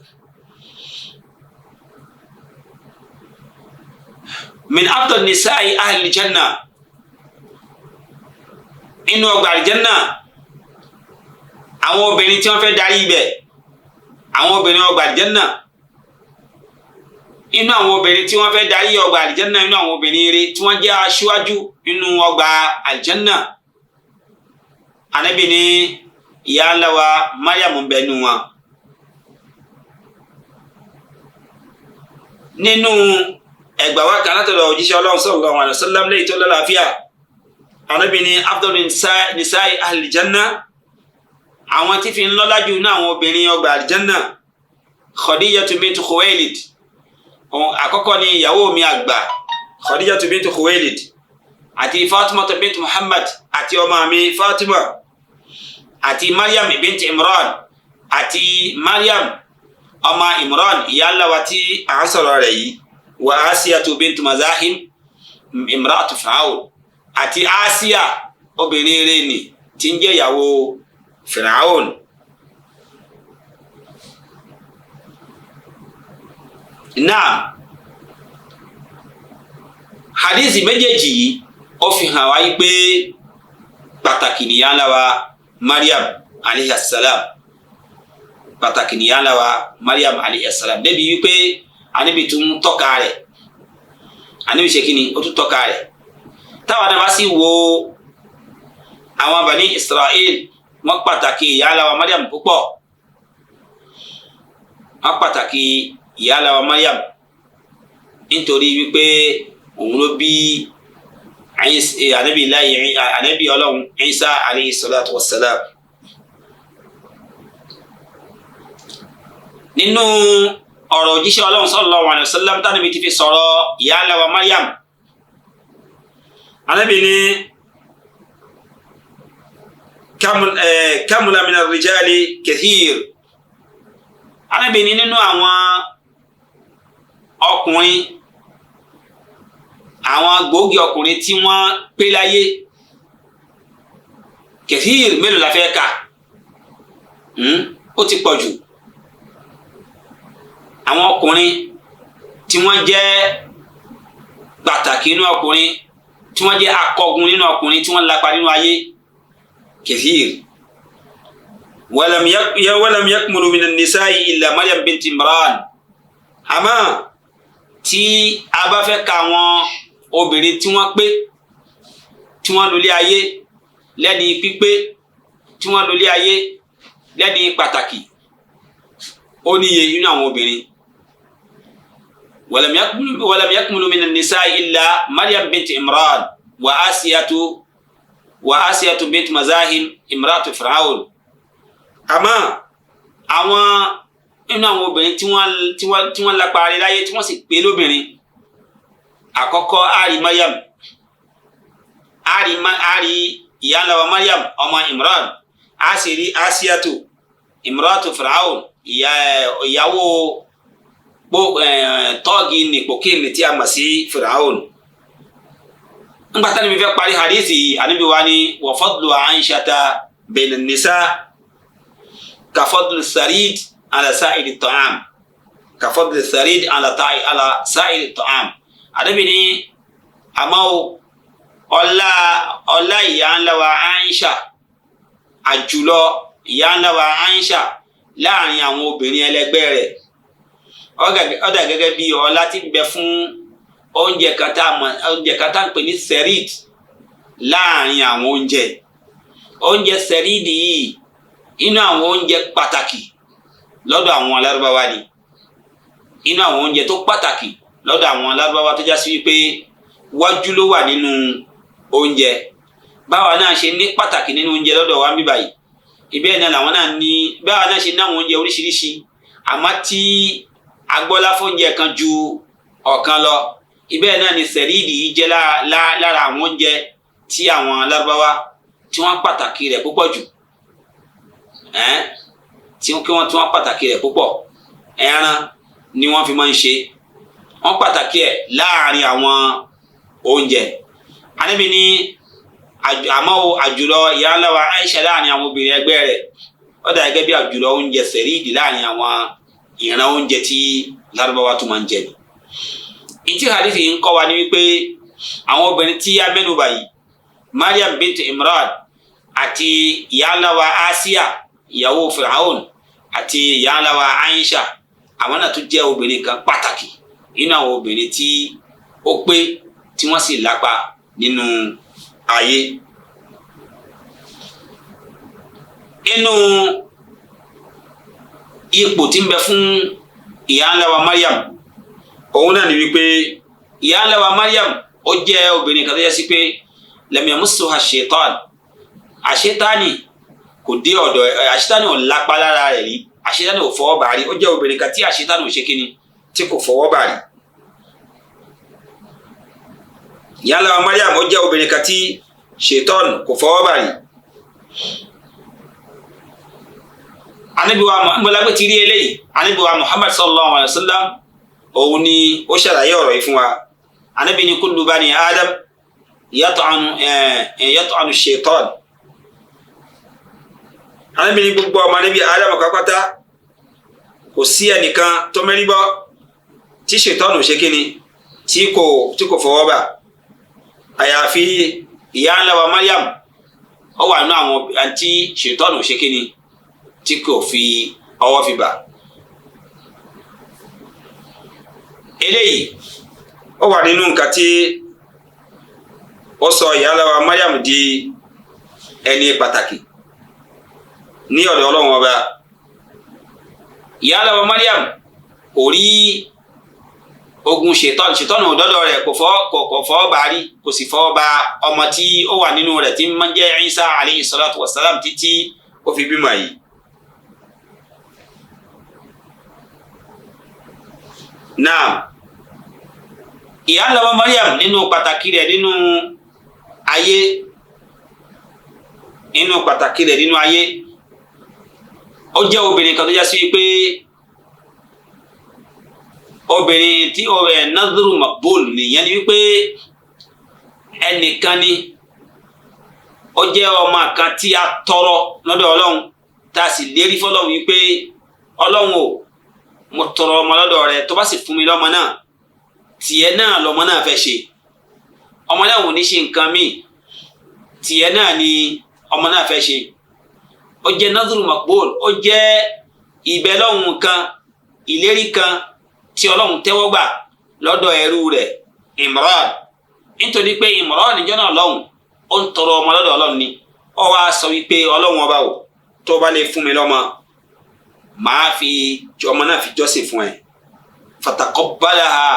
Min afdal nisa'i ahli janna, inú ọgbà àlìjánná, àwọn obìnrin tí wọ́n fẹ́ darí ibẹ̀, àwọn obìnrin ọgbà àlìjánná, inú àwọn obìnrin tí wọ́n fẹ́ darí ọgbà àlìjánná, inú àwọn obìnrin rere tí wọ́n jẹ́ aṣíwájú inú ọgbà àlìjánná, Ànábì ní ìyá ńlá wa Mariam ń bẹ nínú wọn. Nínú ẹgbà wa kan látọ̀dọ̀ òjíṣẹ́ Ọlọ́run sallallahu alaihi wasallam lẹ́yìn tó lálàáfíà, Ànábì ní afdal nisa'i àlìjánná, àwọn tí fi ń lọ́lá jù ní àwọn obìnrin ọgbà àlìjánná, Khadijatu bintu Khuwailid, àkọ́kọ́ ni ìyàwó mi àgbà Khadijatu bintu Khuwailid, àti Fatima bintu Muhammad, àti ọmọ mi Fatima, àti Maryam bintu Imran, àti Maryam ọmọ Imran ìyá ńlá wa tí à ń sọ̀rọ̀ rẹ̀ yìí, wa Asiyatu bintu Mazahim imra'atu Fir'aun, àti Asiya obìnrin rẹ̀ ni tí ń jẹ́ ìyàwó Fir'aun. Náà hadithi méjèèjì yìí ó fi hàn wáyé pé pàtàkì nìyá ńlá wa Maryam alayhi salam, pàtàkì nìyá ńlá wa Maryam alayhi salam, débi wípé Ànábì tún tọ́ka rẹ̀, Ànábì ṣe kíni, ó tún tọ́ka rẹ̀. Táwọn náà bá sì wo àwọn Bani Israel Wọ́n pàtàkì ìyá ńlá wa Mariam púpọ̀. Wọ́n pàtàkì ìyá ńlá wa Mariam nítorí wípé òun ló bí anabi láyé anabi Ọlọ́run Isa alayhi salatu wassalam. Nínú ọ̀rọ̀ òjíṣẹ́ Ọlọ́run sallallahu alayhi wa sallam tánàbí ti fi sọ̀rọ̀ ìyá ńlá wa Mariam, anabi ní kamula mina rijali kathir. Anabi ní nínú àwọn ọkùnrin, àwọn gbòógì ọkùnrin tí wọ́n pé láyé, kathir mélòó la fẹ́ kà? Ó ti pọ̀ jù. Àwọn ọkùnrin tí wọ́n jẹ́ pàtàkì nínú ọkùnrin, tí wọ́n jẹ́ akọgun nínú ọkùnrin, tí wọ́n lapa nínú ayé, kathir. Walam yakmulu minan nisa'i illa Maryam bint Imran. Àmọ́ tí a bá fẹ́ ka àwọn obìnrin tí wọ́n pé, tí wọ́n lólé ayé lẹ́ni pípé, tí wọ́n lólé ayé lẹ́ni pàtàkì, ó níye nínú àwọn obìnrin. Walam yakmulu minan nisa'i illa Maryam bint Imran wa Asiyatu bint Mazahim imratu Fir'aun. Àmọ́ àwọn nínú àwọn obìnrin tí wọ́n lápá rí láyé, tí wọ́n sì pé lóbìnrin, àkọ́kọ́ ari Maryam, ari ìyá ńlá wa Maryam ọmọ Imran, a sì rí Asiyatu imratu Fir'aun, ìyàwó tọ́ọ̀gì nìpòkìnì tí a mọ̀ sí Fir'aun. Nígbà tí Ànábì fẹ́ parí hadithi, Ànábì wa ní wa fadlu Aishata bayna nisa ka fadlu sarid ala sa'iri ta'am, ka fadlu sarid ala sa'iri ta'am. Ànábì ní àmọ́ ọlá ìyá ńlá wa Aisha, àjùlọ ìyá ńlá wa Aisha láàrin àwọn obìnrin ẹlẹgbẹ́ rẹ̀, ó dà gẹ́gẹ́ bí ọlá tí ń bẹ fún oúnjẹ kan tá ń pè ní serid láàrin àwọn oúnjẹ. Oúnjẹ serid yìí inú àwọn oúnjẹ pàtàkì lọ́dọ̀ àwọn alárúbáwá ni, inú àwọn oúnjẹ tó pàtàkì lọ́dọ̀ àwọn alárúbáwá tó já sí wípé wájú ló wà nínú oúnjẹ. Báwa náà ṣe ní pàtàkì nínú oúnjẹ lọ́dọ̀ wa ń bí báyìí, ìbẹ́ẹ̀ náà làwọn náà ní. Báwa náà ṣe ní àwọn oúnjẹ oríṣiríṣi, àmọ́ tí agbọ́lá fóúnjẹ kan ju ọ̀kan lọ, ìbẹ́ẹ̀ náà ni sẹ̀ríìdì yìí jẹ́ lára àwọn oúnjẹ tí àwọn alárúbáwá tí wọ́n pàtàkì rẹ̀ púpọ̀ jù, tí wọ́n pàtàkì rẹ̀ púpọ̀. Ẹran ni wọ́n fi máa ń ṣe, wọ́n pàtàkì ẹ̀ láàrin àwọn oúnjẹ. Ànábì ní àmọ́ àjùlọ ìyá ńlá wa Aisha láàrin àwọn obìnrin ẹgbẹ́ rẹ̀ ó dà gẹ́gẹ́ bí àjùlọ oúnjẹ sẹ̀ríìdì láàrin àwọn ìran oúnjẹ tí lárúbáwá tó máa ń jẹ ni. Ìtí hadithi ń kọ́ wa ní wípé àwọn obìnrin tí a mẹ́nubà yìí, Maryam bint Imran àti ìyá ńlá wa Asiya ìyàwó Fir'aun àti ìyá ńlá wa Aisha, àwọn náà tún jẹ́ obìnrin kan pàtàkì nínú àwọn obìnrin tí ó pé tí wọ́n sì lápa nínú ayé. Inú ipò tí ń bẹ fún ìyá ńlá wa Maryam, òun náà ni wípé ìyá ńlá wa Maryam ó jẹ́ obìnrin kan tó yẹ sí pé lam yamassuha shaitan, àṣetánì kò dé ọ̀dọ̀, àṣetánì ò lápá lára rẹ̀ rí, àṣetánì ò fọwọ́ bà rí. Ó jẹ́ obìnrin kan tí àṣetánì ò ṣe kíni tí kò fọwọ́ bà rí. Ìyá ńlá wa Maryam ó jẹ́ obìnrin kan tí shaitan kò fọwọ́ bà rí. Ànábì wa ngbọ́lágbé ti rí eléyìí, Ànábì wa Muhammad sallallahu alayhi wa sallam òun ni ó ṣàlàyé ọ̀rọ̀ yìí fún wa. Ànábì ní kullu bani Adam yat'anu shaitan. Ànábì ní gbogbo ọmọ Ànábì Adam pátápátá kò sí ẹnìkan tó mẹ́rí bọ́ tí shaitan ò ṣe kíni tí kò fọwọ́ bà, àyàfi ìyá ńlá wa Maryam, ó wà nínú àwọn àti shaitan ò ṣe kíni tí kò fi ọwọ́ fi bà. Eléyìí ó wà nínú nǹkan tí ó sọ ìyá ńlá wa Maryam di ẹni pàtàkì. ní ọ̀dọ̀ Ọlọ́run ọba. Ìyá lọ́wọ́ Mariam kò rí ogun ṣètọ́nù, ṣètọ́nù òdọ́dọ̀ rẹ̀, kò fọ́ bá rí, kò sì fọ́ bá ọmọ tí ó wà nínú rẹ̀ tí ń jẹ́ Isa alayhi salatu wassalam títí ó fi bímọ yìí. Naam, ìyá lọ́wọ́ Mariam nínú pàtàkì rẹ̀ nínú ayé, nínú pàtàkì rẹ̀ nínú ayé, ó jẹ́ obìnrin kan tó já sí pé obìnrin tí ó rẹ̀ nadhru maqbul nìyẹn, ni wípé ẹnìkan ni ó jẹ́ ọmọ kan tí a tọrọ lọ́dọ̀ Ọlọ́run, tá a sì lérí fọlọ́run wípé Ọlọ́run o, mo tọrọ ọmọ lọ́dọ̀ rẹ, tó bá sì fún mi lọ́mọ náà, tìẹ náà lọ́mọ náà fẹ́ ṣe, ọmọ náà ò ní ṣe nǹkan míì, tìẹ náà ni ọmọ náà fẹ́ ṣe. Ó jẹ́ nadhru maqbul, ó jẹ́ ìbẹ́lọ́hun kan, ìlérí kan tí Ọlọ́run tẹ́wọ́ gbà lọ́dọ̀ ẹrú rẹ̀ Imran, nítorí pé Imran níjọ́ náà lọ́hùn ó ń tọrọ ọmọ lọ́dọ̀ Ọlọ́run ni. Ó wá sọ wípé Ọlọ́run ọba o, tó bá lè fún mi lọ́mọ, màá fi ọmọ náà fi jọ́sìn fún ẹ. Fataqabbalaha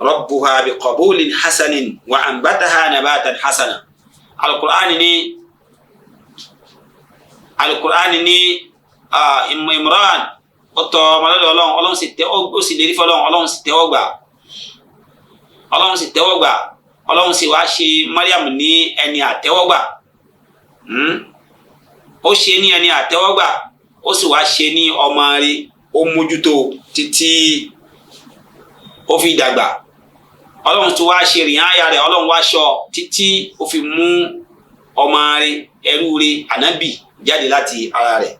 rabbuha biqabulin hasanin wa anbataha nabatan hasana. Alukur'ani ni Imran ó tọ ọmọ lọ́dọ̀ Ọlọ́run, Ọlọ́run sì tẹ́, ó sì lérí fọ́lọ́run, Ọlọ́run sì tẹ́wọ́ gbà, Ọlọ́run sì tẹ́wọ́ gbà, Ọlọ́run sì wá ṣe Mariam ní ẹni àtẹ́wọ́gbà. Ó ṣe ní ẹni àtẹ́wọ́gbà, ó sì wá ṣe ní ọmọ rẹ̀, ó mójútó títí ó fi dàgbà. Ọlọ́run tó wá ṣe rìháyà rẹ̀, Ọlọ́run wá ṣọ́ títí ó fi mú ọmọ rẹ̀, ẹrú rẹ̀, ànábì jáde láti ara rẹ̀.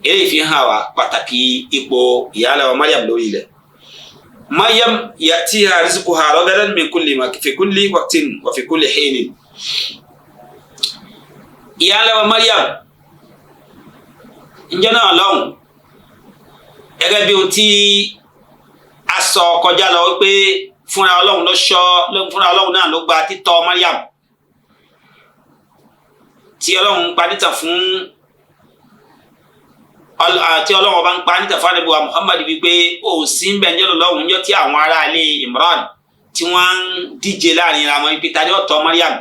Eléyìí fi hàn wá pàtàkì ipò ìyá wa Mariam lórí ilẹ̀. Mariam ya'tiha rizquha ragadan min kulli ma fi kulli waqtin wa fi kulli hinin. Ìyá wa Mariam ǹjẹ́ náà lọ́hùn, gẹ́gẹ́ bí ohun tí a sọ kọjá lọ wípé fúnra Ọlọ́run ló ṣọ́, fúnra Ọlọ́run náà ló gba títọ́ Mariam, tí Ọlọ́run pa nítàn fún, tí Ọlọ́run ọba ń pa nítàn fún Ànábì wa Muhammad wípé ó sì ń bẹ̀ ń jẹ́ lọ́hùn níjọ́ tí àwọn aráalé Imran tí wọ́n ń díje láàrin ara wọn wípé ta ni ó tọ́ Mariam.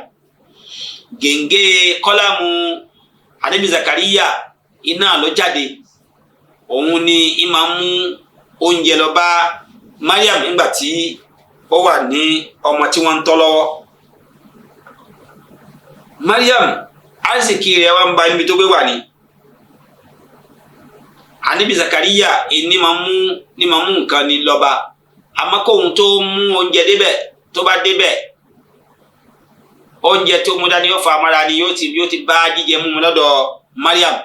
Gèǹgé kọ́lámù Ànábì Zakariya iná ló jáde, òun ni í máa mú oúnjẹ lọ bá Mariam nígbà tí ó wà ní ọmọ tí wọ́n ń tọ́ lọ́wọ́. Mariam arísìkí rẹ̀ wá ń ba níbi tó gbé wà ní. Ànábì Zakariya ní máa mú nǹkan ní lọ́ba, àmọ́ kóhun tó mú oúnjẹ débẹ̀, tó bá débẹ̀ oúnjẹ tó mú dání yóò fa amára ni, yóò ti bá jíjẹ múmu lọ́dọ̀ Mariam,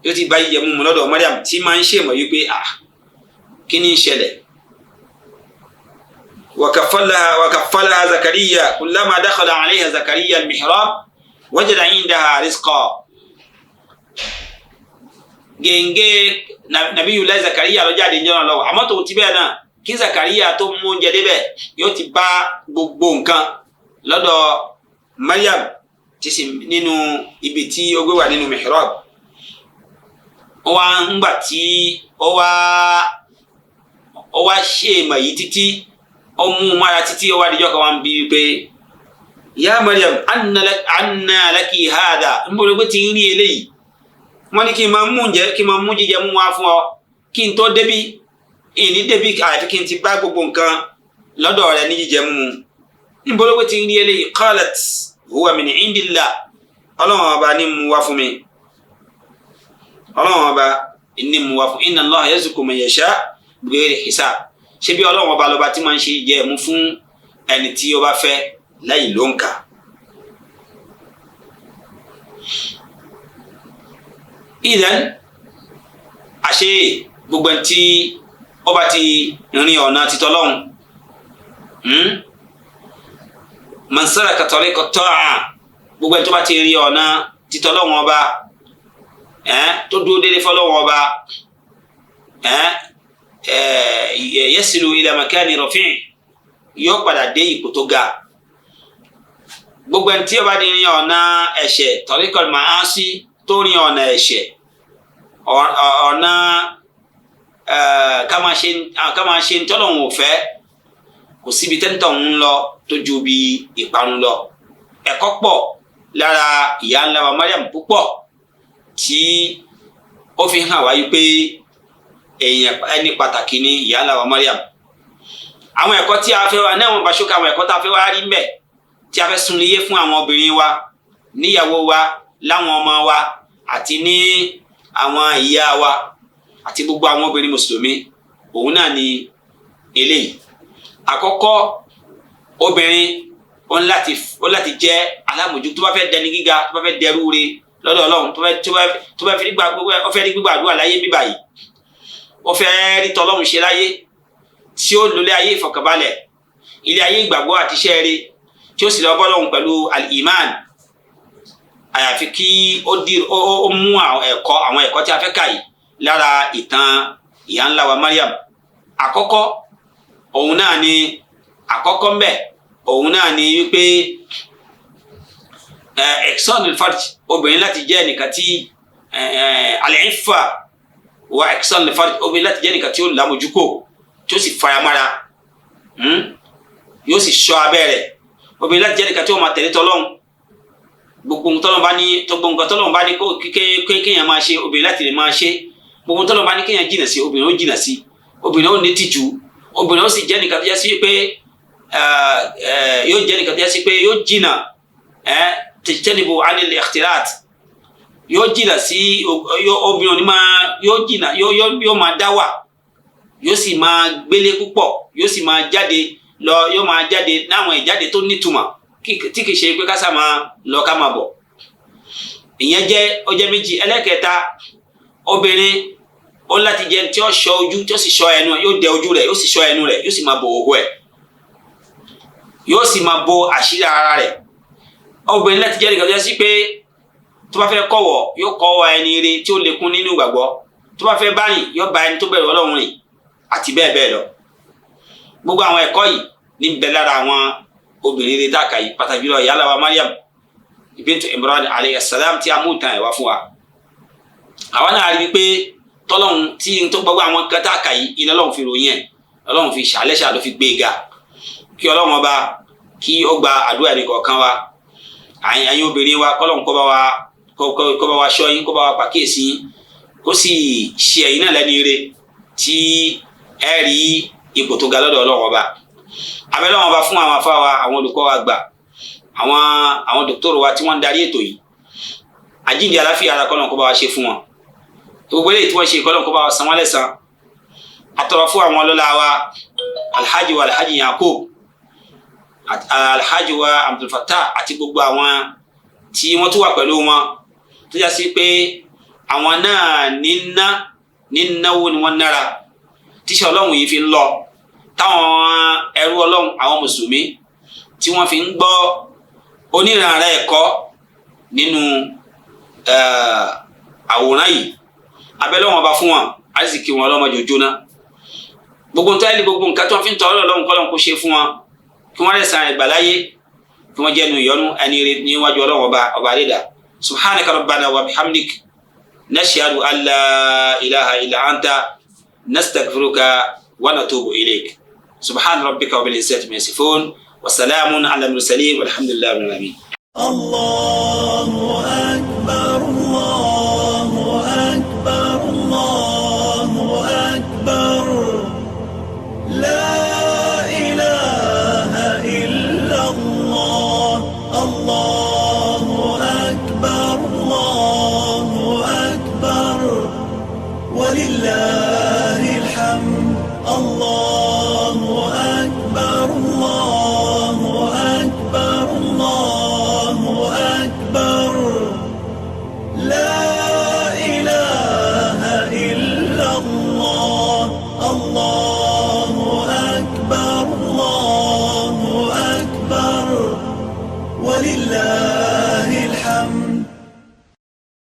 yóò ti bá jíjẹ múmu lọ́dọ̀ Mariam, tí máa ń ṣèmọ̀ wípé ah, kí ni ń ṣẹlẹ̀. Wakafalaha Zakariya kullama dakhala alayha Zakariya al-mihrab wajada indaha rizqa. Gèǹgé Nabiyullahi Zakariya ló jáde ń jọ́nà lọ́wọ́, àmọ́ tòun ti bẹ́ẹ̀ náà kí Zakariya tó mú oúnjẹ débẹ̀ yóò ti bá gbogbo nǹkan lọ́dọ̀ Mariam tí sì nínú ibi tí ó gbé wà nínú mihrab. Ó wá ń gbà tí ó wá ṣe èèmọ̀ yìí títí ó mú un mára títí ó wá dijọ́ kan wá ń bí wípé ya Mariam anna laki hada, ń bọ̀ pé ti ń rí eléyìí, wọ́n ní kí n máa mú oúnjẹ, kí n máa mú jíjẹ mú wá fún ọ, kí n tó débí, ìní débí àfi kí n ti bá gbogbo nǹkan lọ́dọ̀ rẹ ní jíjẹ mímu. Ń bọ̀ pé ti ń rí eléyìí, qalat huwa min indillah, Ọlọ́run ọba ní mú wá fún mi, Ọlọ́run ọba ní mú wá fún, inna Allaha yarzuqu man yasha bighayri hisab. Ṣé bí Ọlọ́run ọba lọ́ba tí máa ń ṣe jẹ ẹ̀mú fún ẹni tí ó bá fẹ́ láì ló ń kà. Ìdán àṣé gbogbo ẹni tí ó bá ti rin ọ̀nà títọ́ lọ́hùn, man salaka tariqa ta'a, gbogbo ẹni tó bá ti rin ọ̀nà títọ́ lọ́hùn ọba, tó dúró déédéé fọlọ́hùn ọba, yasilu ila makani rafi' yóò padà dé ipò tó ga. Gbogbo ẹni tí ó bá ti rin ọ̀nà ẹ̀ṣẹ̀ tariqal ma'asi, tó rin ọ̀nà ẹ̀ṣẹ̀, ọ̀nà ká máa ṣe ntọ́lọ́hún ò fẹ́, kò síbi tẹ́ńtọ̀ ń lọ tó ju bí ìparun lọ. Ẹ̀kọ́ pọ̀ lára ìyá ńlá wa Mariam púpọ̀ tí ó fi hàn wáyé pé èèyàn ẹni pàtàkì ni ìyá ńlá wa Mariam. Àwọn ẹ̀kọ́ tí a fẹ́ wá ní àwọn bàṣọ́kà, àwọn ẹ̀kọ́ tá a fẹ́ wá rí mbẹ̀ tí a fẹ́ sunlé fún àwọn obìnrin wa, níyàwó wa, láwọn ọmọ wa, àti ní àwọn ìyá wa, àti gbogbo àwọn obìnrin mùsùlùmí, òun náà ni eléyìí. Àkọ́kọ́, obìnrin ó ní láti jẹ́ alámòjú tó bá fẹ́ dẹni gíga, tó bá fẹ́ dẹrú re lọ́dọ̀ Ọlọ́run, tó bá fẹ́ rí gbígbàdúrà láyé bíbà yìí, ó fẹ́ rí tọ́lọ́run ṣe láyé, tí ó lólé ayé ìfọ̀kànbalẹ̀, ilé ayé ìgbàgbọ́ àti iṣẹ́ rere, tí ó sì lọ bọ́lọ́hun pẹ̀lú al-iman. Àyàfi kí ó mú àwọn ẹ̀kọ́ tí a fẹ́ kà yìí lára ìtàn ìyá ńlá wa Mariam. Àkọ́kọ́ òun náà ni àkọ́kọ́ ń bẹ̀, òun náà ni wípé ihsan al-farj, obìnrin láti jẹ́ ẹnìkan tí al-iffa wa ihsan al-farj, obìnrin láti jẹ́ ẹnìkan tí ó lámójúkò, tí ó sì faramara, yóò sì ṣọ́ abẹ́ rẹ̀. Obìnrin láti jẹ́ ẹnìkan tí ó máa tẹ̀lé tọ́lọ́hun, gbogbo nǹkan tọ́lọ́hun bá ní, gbogbo nǹkan tọ́lọ́hun bá ní kéèyàn máa ṣe, obìnrin láti lè máa ṣe. Gbogbo nǹkan tọ́lọ́hun bá ní kéèyàn jìnà sí, obìnrin ó jìnà sí. Obìnrin ó ní tìjú, obìnrin ó sì jẹ́ ẹnìkan tó yẹ sí pé yóò jẹ́ ẹnìkan tó yẹ sí pé yóò jìnà tẹ̀sítẹ́nìbò anil ikhtilat, yóò jìnà sí obìnrin òní máa yóò jìnà, yóò máa dá wà, yóò sì máa gbélé púpọ̀, yóò sì máa jáde lọ, yóò máa jáde láwọn ìjáde tó nítumọ̀ tí kìí ṣe pé kásá máa lọ ká máa bọ̀. Ìyẹn jẹ́ ọjọ́ méjì. Ẹlẹ́kẹta, obìnrin ó láti jẹ́ tí ó ṣọ́ ojú, tí ó sì ṣọ́ ẹnu, yóò dẹ ojú rẹ̀, yóò sì ṣọ́ ẹnu rẹ̀, yóò sì máa bo òwò ẹ̀, yóò sì máa bo àṣírí ara rẹ̀. Obìnrin láti jẹ́ nìkan tó yẹ sí pé tó bá fẹ́ kọ̀wọ̀, yóò kọ́wọ́ ẹni ire tí ó lékún nínú ìgbàgbọ́. Tó bá fẹ́ bá rìn, yóò bá ẹni tó bẹ̀rù Ọlọ́run rìn, àti bẹ́ẹ̀ bẹ́ẹ̀ lọ. Gbogbo àwọn ẹ̀kọ́ yìí ní bẹ lára àwọn obìnrin rere dáka yìí, pàtàkì jùlọ ìyá wa Mariam bintu Imran alayhi salam tí a mú ìtàn ẹ̀ wá fún wa. Àwa náà rí i pé tọ́lọ́hún tí n tó gbogbo àwọn kan tá a kà yìí, iná Ọlọ́run fi ròyìn ẹ̀, Ọlọ́run fi ṣàlẹ́ṣà ló fi gbé e ga. Kí Ọlọ́run ọba kí ó gba àdúrà ẹnì kọ̀ọ̀kan wa. Àyìn obìnrin wa, kọ́lọ́hún kó bá wa ṣọ́ yín, kó bá wa pàkíyèsí yín, kó sì ṣe ẹ̀yin náà lẹ́ni ire tí ẹ rí ipò tó ga lọ́dọ̀ Ọlọ́run ọba. Abẹ́lẹ́ wọn bá fún àwọn afá wa, àwọn olùkọ́ wa gbà, àwọn dòkítọ́rù wa tí wọ́n ń darí ètò yìí, àjíǹde àláfíà ara kọ́lọ́n kó bá wa ṣe fún wọn. Gbogbo eléyìí tí wọ́n ṣe, kọ́lọ́n kó bá wa san wọ́n lẹ́san. Àtọ̀rọ̀ fún àwọn ọlọ́lá wa, alhaji wa alhaji Yakub, alhaji wa Abdul Fattah, àti gbogbo àwọn tí wọ́n tún wà pẹ̀lú wọn, tó já sí pé àwọn náà nínáwó ni wọ́n nára tíṣẹ́ Ọlọ́run yìí fi ń lọ, táwọn ẹrú Ọlọ́run àwọn mùsùlùmí tí wọ́n fi ń gbọ́ oníranran ẹ̀kọ́ nínú àwòrán yìí. Abẹ́lẹ́ wọn bá fún wọn àrísìkí wọn ọlọ́mọdé jóná. Gbogbo nǹkan ẹni, gbogbo nǹkan tí wọ́n fi ń tọrọ Ọlọ́run, kọ́lọ́run kó ṣe fún wọn, kí wọ́n lè san ẹgbàá láyé, kí wọ́n jẹ́nu ìyọ́nú ẹni rere níwájú Ọlọ́run ọba ọba àdédà. Subhanaka rabbana wa bihamdik, nashhadu an la ilaha illa anta, nastaghfiruka wa natubu ilayk. Subhana rabbika rabbil izzati amma yasifun wa salamun ala al-mursalin walhamdulillahi rabbil alamin. Allahu akbar, Allahu akbar, Allahu akbar, la ilaha illa Allah, Allahu akbar, Allahu akbar, walillah.